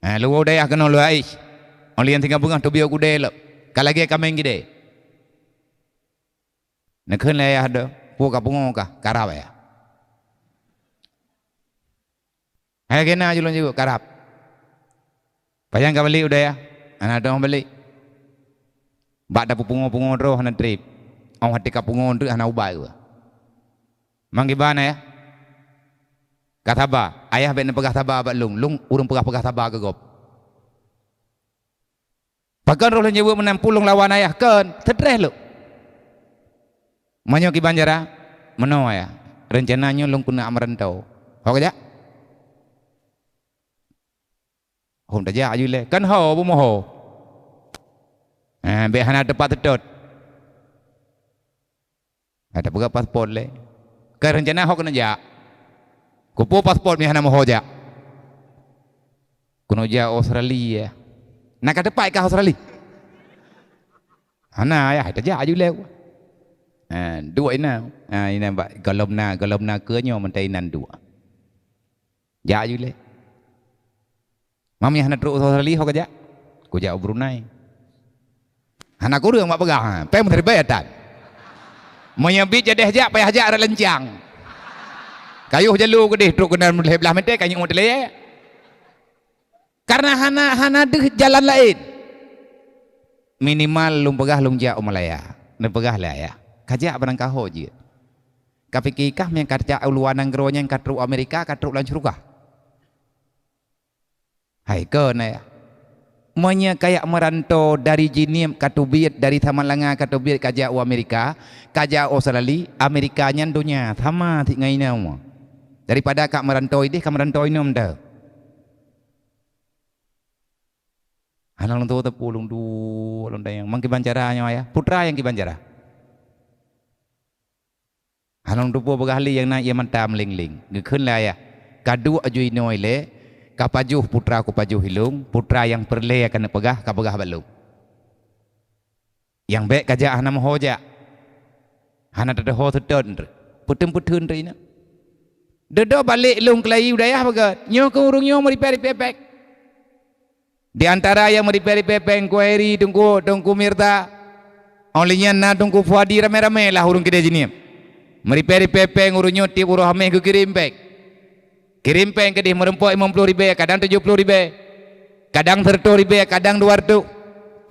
Ha, lôn woe u dayah keunoe lôn aish. Óh lheueh nyan singoh beungoh teubiet u kidé lom. Ka lagée kaméng kidé. Neukheun lé ayah deuh, "Peue ka pungo kah?" "Karab, ayah." "Hai keunan ju lôn jaweueb, karab." "Pajan ka balek u dayah?" "Hana teungoh balek." "Bak tapeupungo-pungo droe hana treb. Óh watée ka pungo treuk hana ubat." "Mang kiban, ayah?" "Ka saba." "Ayah bék neupeugah saba bak lôn. Lôn ureuëng peugah-peugah saba keu gob." "Pakon roh lôn jaweueb meunan, peue lôn lawan ayah kon? Seutreh lôn." "Meunyoe kiban cara?" "Meunoe, ayah. Reuncana nyoe lôn keuneuk meuranto. Ho kajak?" "Hom tajak ju lé." "Kon ho, peue meuho?" "Ha, bék hana teumpat seutôt." Ka tapeugah paspot lé. Ka reuncana ho keuneuk jak. Kupeue paspot meuhana meuho jak. Keuneuk jak Australia. Na ka teupat kah Australia? Hana, ayah, tajak ju lé. Ha, duek inan. Ha, inan bak gohlom na, gohlom na keue nyoe meuntée inan duek. Jak ju lé. Mami hana trok Australia ho kajak? Kujak u Brunei. Hana kureueng mak peugah, ha. Péng meusiribée tan. Meunyoe bit jadeh jak, payah jak rot lancang. Kayôh jaloe keudeh trok keunan lhée blaih meter kayôh teulayée. Karena hana, hana deuh jalan laén. Minimal lôn peugah lôn jak u Malaya. Neupeugah lé ayah. Kajak barangkaho jeuet. Kapike kah meunan kajak u luwa nanggroe nyan ka trok Amerika, ka trok lam syeuruga? Hai kon ayah. Meunyoe kajak meuranto dari Jeunieb ka teubiet, dari Samalanga ka teubiet kajak u Amerika, kajak u Australia, Amerika nyan donya sama sit ngon inoe. Daripada kak meuranto ideh, ka meuranto inoe mantong. Hana lôn tuwoe teupeu lôn duek lôn dayang. Mang kiban cara nyoe ayah? Putra nyang kiban cara? Hana lôn tuwoe peugah lé nyang na ié mata meuléng-léng. Geukheun lé ayah, "Ka duek aju inoe ilée, ka pajoh putra kupajoh ilôn, putra nyang peureulée ka neupeugah, ka peugah bak lôn." Nyang bék kajak hana meuho jak. Hana teuho seutôt nreuh. Peuteun-peuteun nreuh inan. Dudoe balek lôn keulayi u dayah beugét. Nyoe keu ureuëng nyoe meuripée-ripée péng. Di antara nyang meuripée-ripée péng Teungku Heri, Teungku, Teungku Mirza. Óh lheueh nyan na Teungku Fuadi, ramé-ramé lah ureuëng keudeh Jeunieb. Meuripée-ripée péng ureuëng nyoe tieb uroe Hameh geukirém péng. Kirém péng keudeh meurumpok limong ploh ribée, kadang tujoh ploh ribée, kadang seureutôh ribée, kadang dua reutôh.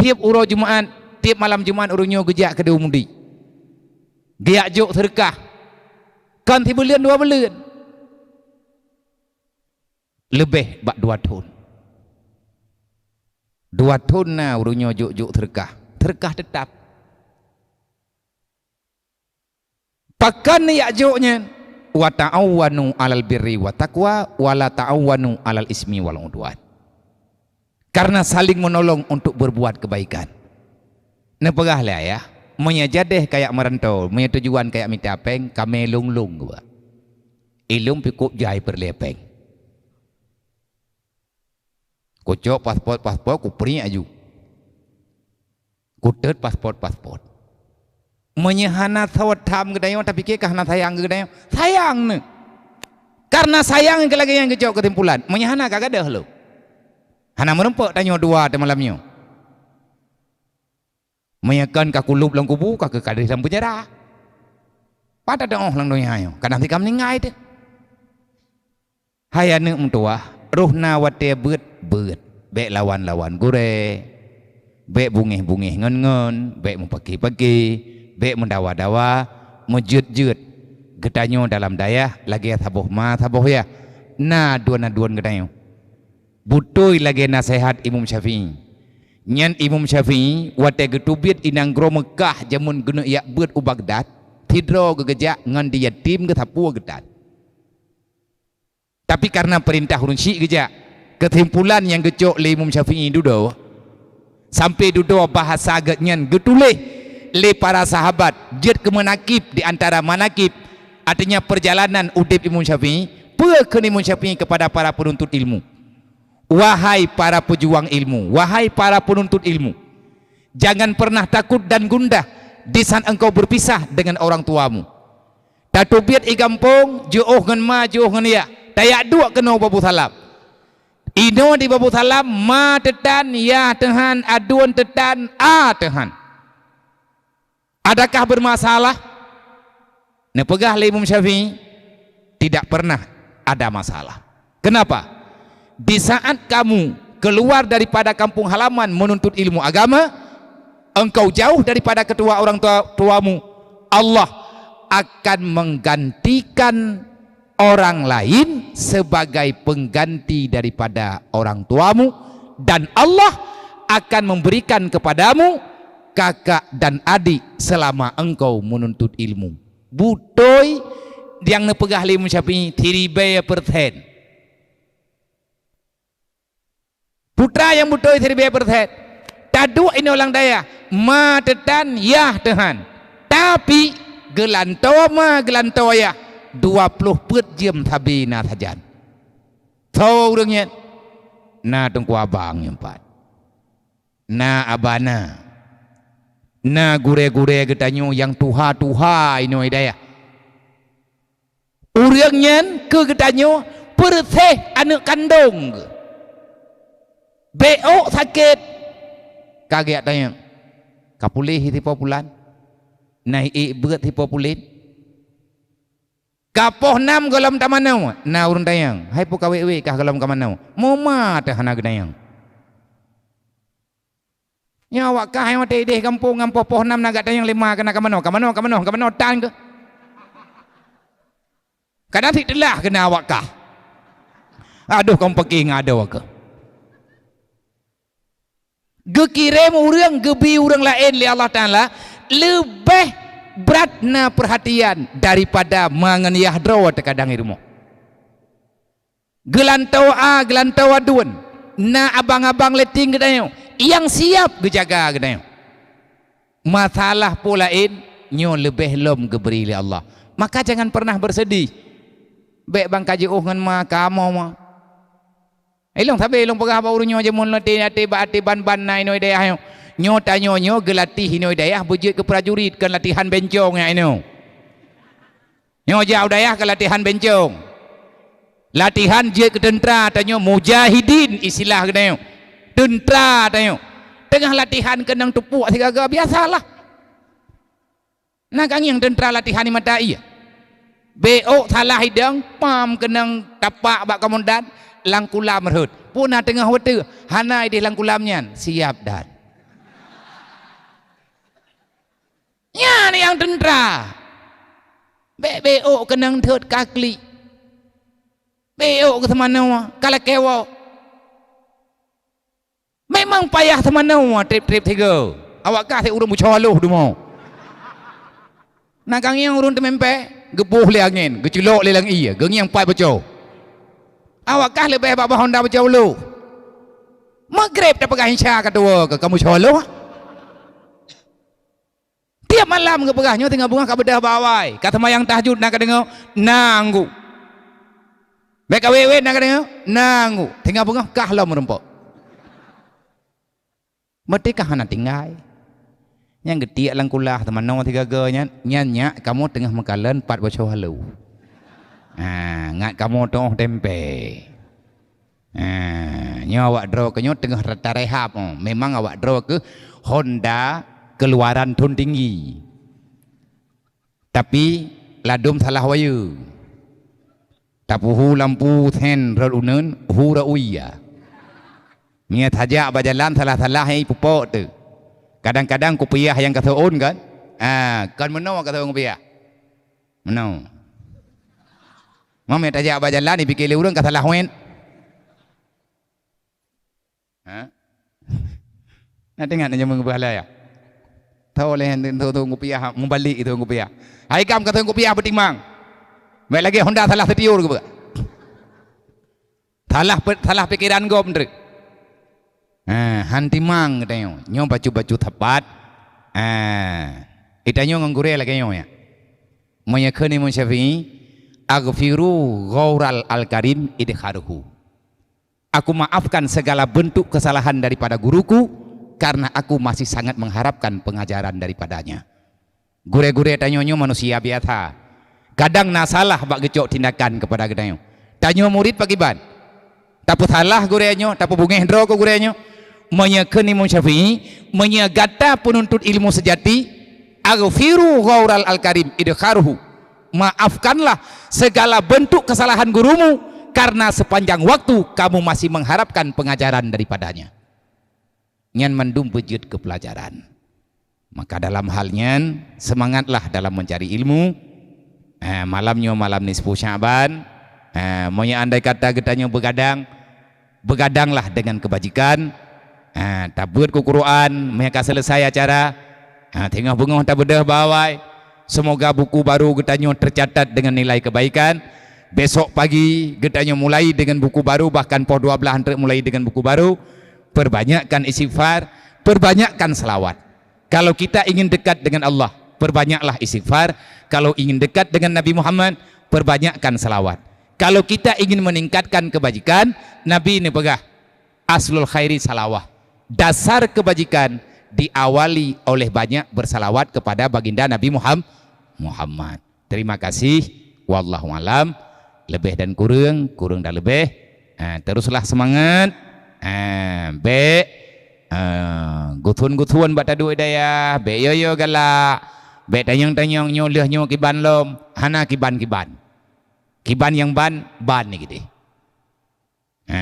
Tieb uroe Jumat, tieb malam Jumat ureuëng nyoe geujak keudeh u Mudi. Geujak jok seureukah. Kon sibuleuen dua buleuen. Leubeh bak dua thon. Dua thon na ureuëng nyoe jok-jok seureukah. Seureukah teutap. Pakon jak jok nyan? "Wa ta'awanu 'alal birri wa taqwa, wa la ta'awanu 'alal ismi wal 'udwan." Karena saling menolong untuk berbuat kebaikan. Neupeugah lé ayah, meunyoe jadeh kajak meuranto, meunyoe tujuan kajak mita péng, kamé lôn-lôn geuba. Ilôn pih kôb jai peureulée péng. Kucok paspot-paspot, kupriek aju. Kutot paspot-paspot. Meunyoe hana sawat tham geutanyoe, tapike ka hana sayang geutanyoe. Sayang neuh. Karena sayang keu lagée nyang geucok keusimpulan. Meunyoe hana ka gadôh lom. Hana meurumpok tanyoe dua teuh malam nyoe. Meunyoe kon ka kulôb lam kubu, ka keu kadeh lam peunjara. Pat teu'oh lam donya nyoe, kadang sika meuninggai teuh. Hai aneuëk meutuwah, roh na watée beuet, beuet. Bék lawan-lawan gurée, bék bungéh-bungéh ngon-ngon, bék meupaki-paki, bék meudawa-dawa, meujeuet-jeuet. Geutanyoe dalam dayah lagée saboh ma saboh yah, na aduen-aduen geutanyoe. Beutôi lagée naseuhat Imam Syafi'i. Nyan Imam Syafi'i watée geuteubiet i nanggroe Meukah jameun geuneuk jak beuet u Baghdad, sidroe geuh geujak ngon di yatim geusapeue geutan. Tapi kareuna peurintah ureuëng syiek geujak, keusimpulan nyang geucok lé Imam Syafi'i dudoe, sampoe dudoe bahasa geuhnyan geutuléh lé para sahabat jeuet keu manakib di antara manakib, artinya perjalanan udeb Imam Syafi'i, peue kheun Imam Syafi'i kepada para penuntut ilmu. Wahai para pejuang ilmu, wahai para penuntut ilmu, jangan pernah takut dan gundah di saat engkau berpisah dengan orang tuamu. Tateubiet i gampông, jiôh ngon ma, jiôh ngon yah, tajak duek keunoe Babu Salam. Inoe di Babu Salam, ma teutan, yah teuhan, aduen teutan, a teuhan. Adakah bermasalah? Neupeugah lé Imam Syafi'i, tidak pernah ada masalah. Kenapa? Di saat kamu keluar daripada kampung halaman menuntut ilmu agama, engkau jauh daripada kedua orang tua, tuamu, Allah akan menggantikan orang lain sebagai pengganti daripada orang tuamu, dan Allah akan memberikan kepadamu kakak dan adik selama engkau menuntut ilmu. Beutôi nyang neupeugah lé Imam Syafi'i, siribée persen. Putra nyang beutôi siribée persen. Taduek inoe lam dayah, ma teutan, yah teuhan. Tapi geulantoe ma, geulantoe yah, dua ploh peuet jeuem sabe na sajan. Soe ureuëng nyan? Na teungku abang nyan pat. Na abana. Na gurée-gurée geutanyoe nyang tuha-tuha inoe dayah. Ureuëng nyan keu geutanyoe peureuseh aneuëk kandong geuh. Bék ôk sakét. Ka geujak tanyong, "Ka puléh sipo pulan? Na ék beuet sipo pulen?" Ka poh nam gohlom tamanoe, na ureuëng tanyong, "Hai peue ka wék-wék kah gohlom ka manoe?" Muma teuh hana geutanyong. Nyoe awak kah nyang watée ideh gampông ngon poh-poh nam na geutanyong lé ma keunan ka manoe, ka manoe, ka manoe, ka manoe tan keuh. Kadang sit teulah keunan awak kah. Adoh, kamoe peuki ngon adoe keuh. Geukirém ureuëng, geubi ureuëng laén lé Allah Taala leubeh brat na peurhatian daripada ma ngon yah droe teukadang i rumoh. Geulantoe a, geulantoe aduen, na abang-abang leuting geutanyoe nyang siab geujaga geutanyoe. Masalah peue laén, nyoe leubeh lom geubri lé Allah. Maka jangan pernah bersedih. Bék ban ka jiôh ngon ma kamoe ma. Ilong sabe ilong peugah bak ureuëng nyoe jameun leuté até bak até ban-ban na inoe dayah nyoe. Nyoe tanyoe nyoe geulatih inoe dayah beujeuet keu prajurit, kon latihan bencong nyan inoe. Nyoe jak u dayah keu latihan bencong. Latihan jeuet keu teuntra tanyoe, mujahidin istilah geutanyoe. Teuntra tanyoe. Teungoh latihan keunong teupuek sigaga, biasalah. Na ka ngieng teuntra latihan di mata ié. Bék ôk salah idong, pam keunong tapak bak komandan, lam kulam rhot. Peue na teungoh watée, hana ideh lam kulam nyan, siab dan. Nyan nyang teuntra. Bék-bék ôk keunong thot ka klik. Bék ôk keu seumanoe, ka lakée woe. Memang payah seumanoe treb-treb sigoe. Awak kah sit ureuëng bucoe loh dumo. Na ka ngieng ureuëng teumeumpé, geuboh lé angén, geuculok lé lam ié, geungieng pat bucoe. Awak kah leubeh bak bah honda bucoe loh. Maghrib tapeugah insya ka tuwoe keu kamoe bucoe loh. Tieb malam geupeugah, "Nyoe teungoh beungoh ka beudôh bak awai, ka seumayang tahajud na ka deungoe, na anggô. Bék ka wét-wét na ka deungoe, na anggô. Teungoh beungoh kah lom meurumpok." Meutika hana tinggai. Nyang geutiek lam kulah teumanoe sigaga nyan, nyan nyak kamoe teungoh meukalon pat bocoe halo. Ha, ngat kamoe toh tempe. Ha, nyoe awak droe keuh nyoe teungoh rata rehab, oh. Memang awak droe keuh Honda keluaran thon tinggi. Tapi ladom salah wayeu. Tapuhu lampu sen rot uneun, hu rot uya. Meunyoe tajak bak jalan salah-salah hai pupok tu. Kadang-kadang kupiah nyang ka seuôn kan? Ah, kan meunoe ka seuôn kupiah. Meunoe. Meunyoe tajak bak jalan dipike lé ureuëng ka salah wét. Ha? Na teuingat na jameun geupeugah lé ya? Tho lé thon, thon kupiah, mubalik thon kupiah. Hai kam ka thon kupiah beutimang. Meuet lagée Honda salah seutiur geupeugah. Salah pe-, salah pikeran gob treuk. Ha, han timang geutanyoe. Nyoe bacut-bacut sapat. Ha, geutanyoe ngon gurée lagée nyoe ya. Meunyoe kheun Imam Syafi'i, "Aghfiru ghaural al-karim idkharuhu." Aku maafkan segala bentuk kesalahan daripada guruku, karena aku masih sangat mengharapkan pengajaran daripadanya. Gurée-gurée tanyoe nyoe manusia biasa. Kadang na salah bak geucok tindakan kepada geutanyoe. Tanyoe murid pakriban? Tapeusalah gurée nyoe, tapeubungéh droe keu gurée nyoe. Meunyoe kheun Imam Syafi'i, meunyoe gata penuntut ilmu sejati, "Aghfiru ghaural al-karim idkharuhu." Maafkanlah segala bentuk kesalahan gurumu, karena sepanjang waktu kamu masih mengharapkan pengajaran daripadanya. Nyan mandum beujeuet keu peulajaran. Maka dalam hal nyan, seumangatlah dalam meucari ilmu. Eh, malam nyoe malam nisfu Sya'ban. Eh, meunyoe andai kata geutanyoe beugadang, beugadanglah deungon keubajikan. Eh, tabeuet keu Quran, meunyoe ka seuleusai acara. Eh, teungoh beungoh tabeudôh bak awai. Seumoga buku baru geutanyoe teucatat deungon nilai keubaikan. Besok pagi geutanyoe mulai deungon buku baru, bahkan poh dua blaih treuk mulai deungon buku baru. Perbanyakkan istighfar, perbanyakkan salawat. Kalau kita ingin dekat dengan Allah, perbanyaklah istighfar. Kalau ingin dekat dengan Nabi Muhammad, perbanyakkan salawat. Kalau kita ingin meningkatkan kebajikan, Nabi neupeugah, "Aslul khairi salawah." Dasar kebajikan diawali oleh banyak bersalawat kepada baginda Nabi Muham-, Muhammad. Terima kasih. Wallahu alam. Leubeh dan kureueng, kureueng dan leubeh. Ha, teruslah seumangat. Ha, bék, ha, guthon-guthon bak taduek dayah, bék yo-yo galak, bék tanyong-tanyong nyoe lheueh nyoe kiban lom, hana kiban-kiban. Kiban nyang ban, ban nyan keudeh. Ha,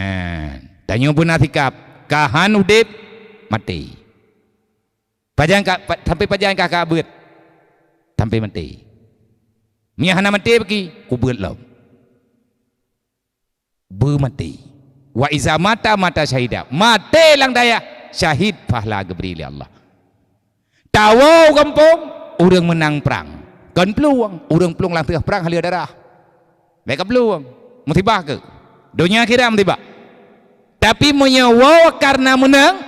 tanyoe beuna sikap, ka han udeb, maté. Pajan ka, pa-, sampai pajan kah ka beuet? Sampai maté. Meunyo hana maté bagi, kubeuet lom. Beumaté. Wa iza mata, mata syahida. Maté lam dayah, syahid pahala geubri lé Allah. Tawoe u gampông, ureuëng meunang prang. Kon plueng, ureuëng plueng lam teuh prang haleue darah. Bék ka plueng. Musibah keu donya akhirat musibah. Tapi meunyoe woe kareuna meunang,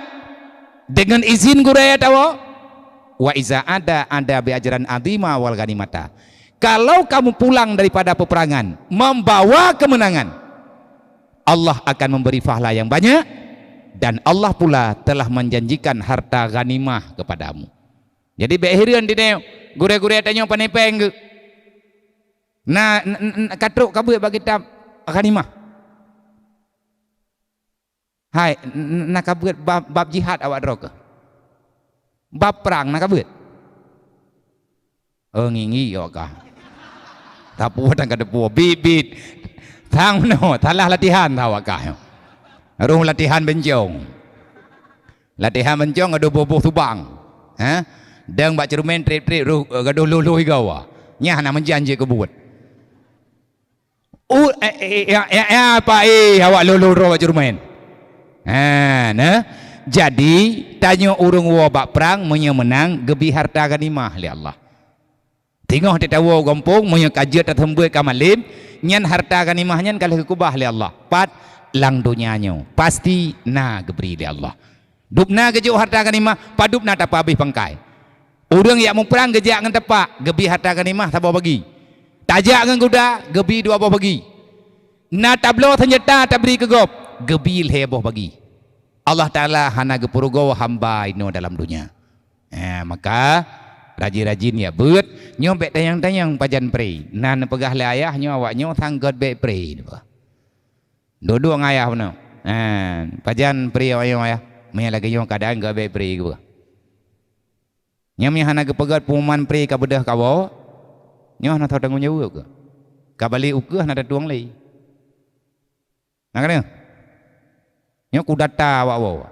deungon izin gurée tawoe, wa iza ada, ada bi ajran azima wal ghanimata. Kalau kamu pulang daripada peperangan membawa kemenangan, Allah akan memberi pahala yang banyak, dan Allah pula telah menjanjikan harta ghanimah kepadamu. Jadi bék hireuen di nyoe, gurée-gurée tanyoe pane péng geuh. Na, n-, n-, n-, ka trok ka beuet bak kitab ghanimah. Hai, n-, n-, na ka beuet bab, bab jihad awak droe keuh? Bab prang na ka beuet? Oh, ngingi awak kah. Tapuwoe tan ka teupue, bit-bit. Sang meunoe, salah latihan awak kah. Roh latihan bencong. Latihan bencong gadôh boh-boh subang. Ha? Dang bak ceureumen trép-trép roh, gadôh loh-loh igoe. Nyan hana meujan jeuet keu buet. U, eh, eh, eh, ya, ya, ya, Pak, eh, awak lôn-lôn droe bak ceureumen. Ha, nah. Jadi, tanyoe ureuëng woe bak prang meunyoe meunang geubi harta ghanimah lé Allah. Teungoh tatawoe u gampông meunyoe ka jeuet taseumeubeuet ka malem, nyan harta ghanimah nyan ka lheueh geukubah lé Allah. Pat lam donya nyoe, pasti na geubri lé Allah. Dubna geujok harta ghanimah, padubna tapeuhabéh pangkai. Ureuëng jak muprang geujak ngon tapak, geubi harta ghanimah saboh bagi. Tajak ngon guda, geubi dua boh bagi. Na tabloe seunjata tabri keu gob, geubi lhée boh bagi. Allah Taala hana geupeurugoe hamba inoe dalam donya. Eh, maka rajin-rajin jak beuet, nyoe bék tanyong-tanyong pajan pré. Na neupeugah lé ayah nyoe awak nyoe sang göt bék pré. Duek-duek ngon ayah bunoe. Eh, pajan pré awak nyoe ayah. Meunyoe lagée nyoe keuadaan göt bék pré geuh. Nyan meunyoe hana geupeugét pengumuman pré ka beudôh kawoe, nyoe hana soe tanggong jaweueb keuh. Ka balek ukeue hana tatueng lé. Na ka deungoe? Nyoe kudata awak woe.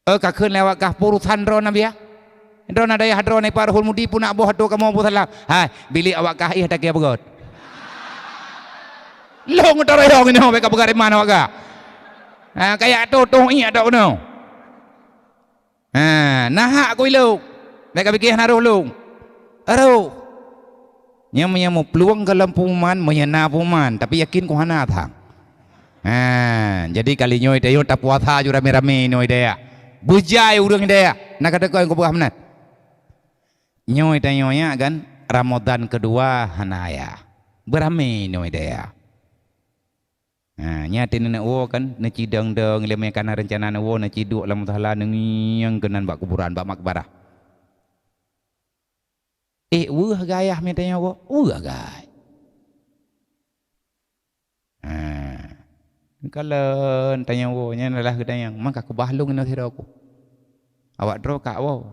Eh, ka kheun lé awak kah, peue urusan droe na biya? Droe na dayah droe na ipat Ruhul Mudi peunak boh atô kamoe peusalah. Hai, bilék awak kah ih takée beugét. Lôn teuroyong inoe bék ka peugah iman awak kah. Ha, kayak tu, tu, iya, tak kena. Ha, nahak ku ilok. Dak ka pikir hana roh lom. Roh. Nyam, nyam peuluang ka lam puman, meunyo na puman, tapi yakin ku hana thang. Ha, jadi kali nyoe tanyoe tapuasa ju ramé-ramé nyoe daya. Beujai ureuëng daya. Na kata kau yang kupeugah meunan. Nyoe tanyoe nyak kan, Ramadan keudua hana ya. Beuramé nyoe daya. Ha, nyan teuh neuneuk woe kan, neucidong-dong, lé mé kana reuncana neuwoe, neuciduek lam musala, neungieng keunan bak kuburan, bak makbarah. Eh, weueh gayah mé tanyoe woe, weueh gai. Ha. Kalon tanyoe woe, nyan adalah geutanyong, "Man ka keubah lôn inoe sidroe ku?" Awak droe ka woe.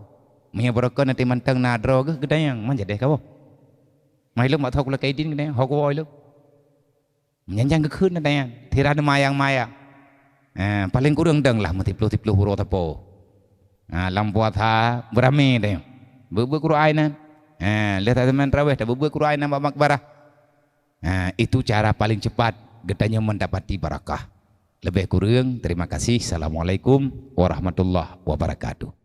Meunyoe beureukoh nanti mantong na droe geuh geutanyong, "Man jadeh ka woe?" "Man ilôn bak tho kulakée idin," geutanyong, "Ho kuwoe ilôn." Nyan nyang geukheun na nyan, sira neumayang-mayang. Eh, paléng kureueng dong lah meusiploh-siploh uroe sapo. Ha, lam puasa beuramé tanyoe. Beuet-beuet Quran nan. Ha, lheueh taseumbahyang tarawih, tabeuet-beuet Quran nan bak makbarah. Ha, itu cara paling cepat geutanyoe mendapati barakah. Lebih kureueng, terima kasih. Assalamualaikum warahmatullahi wabarakatuh.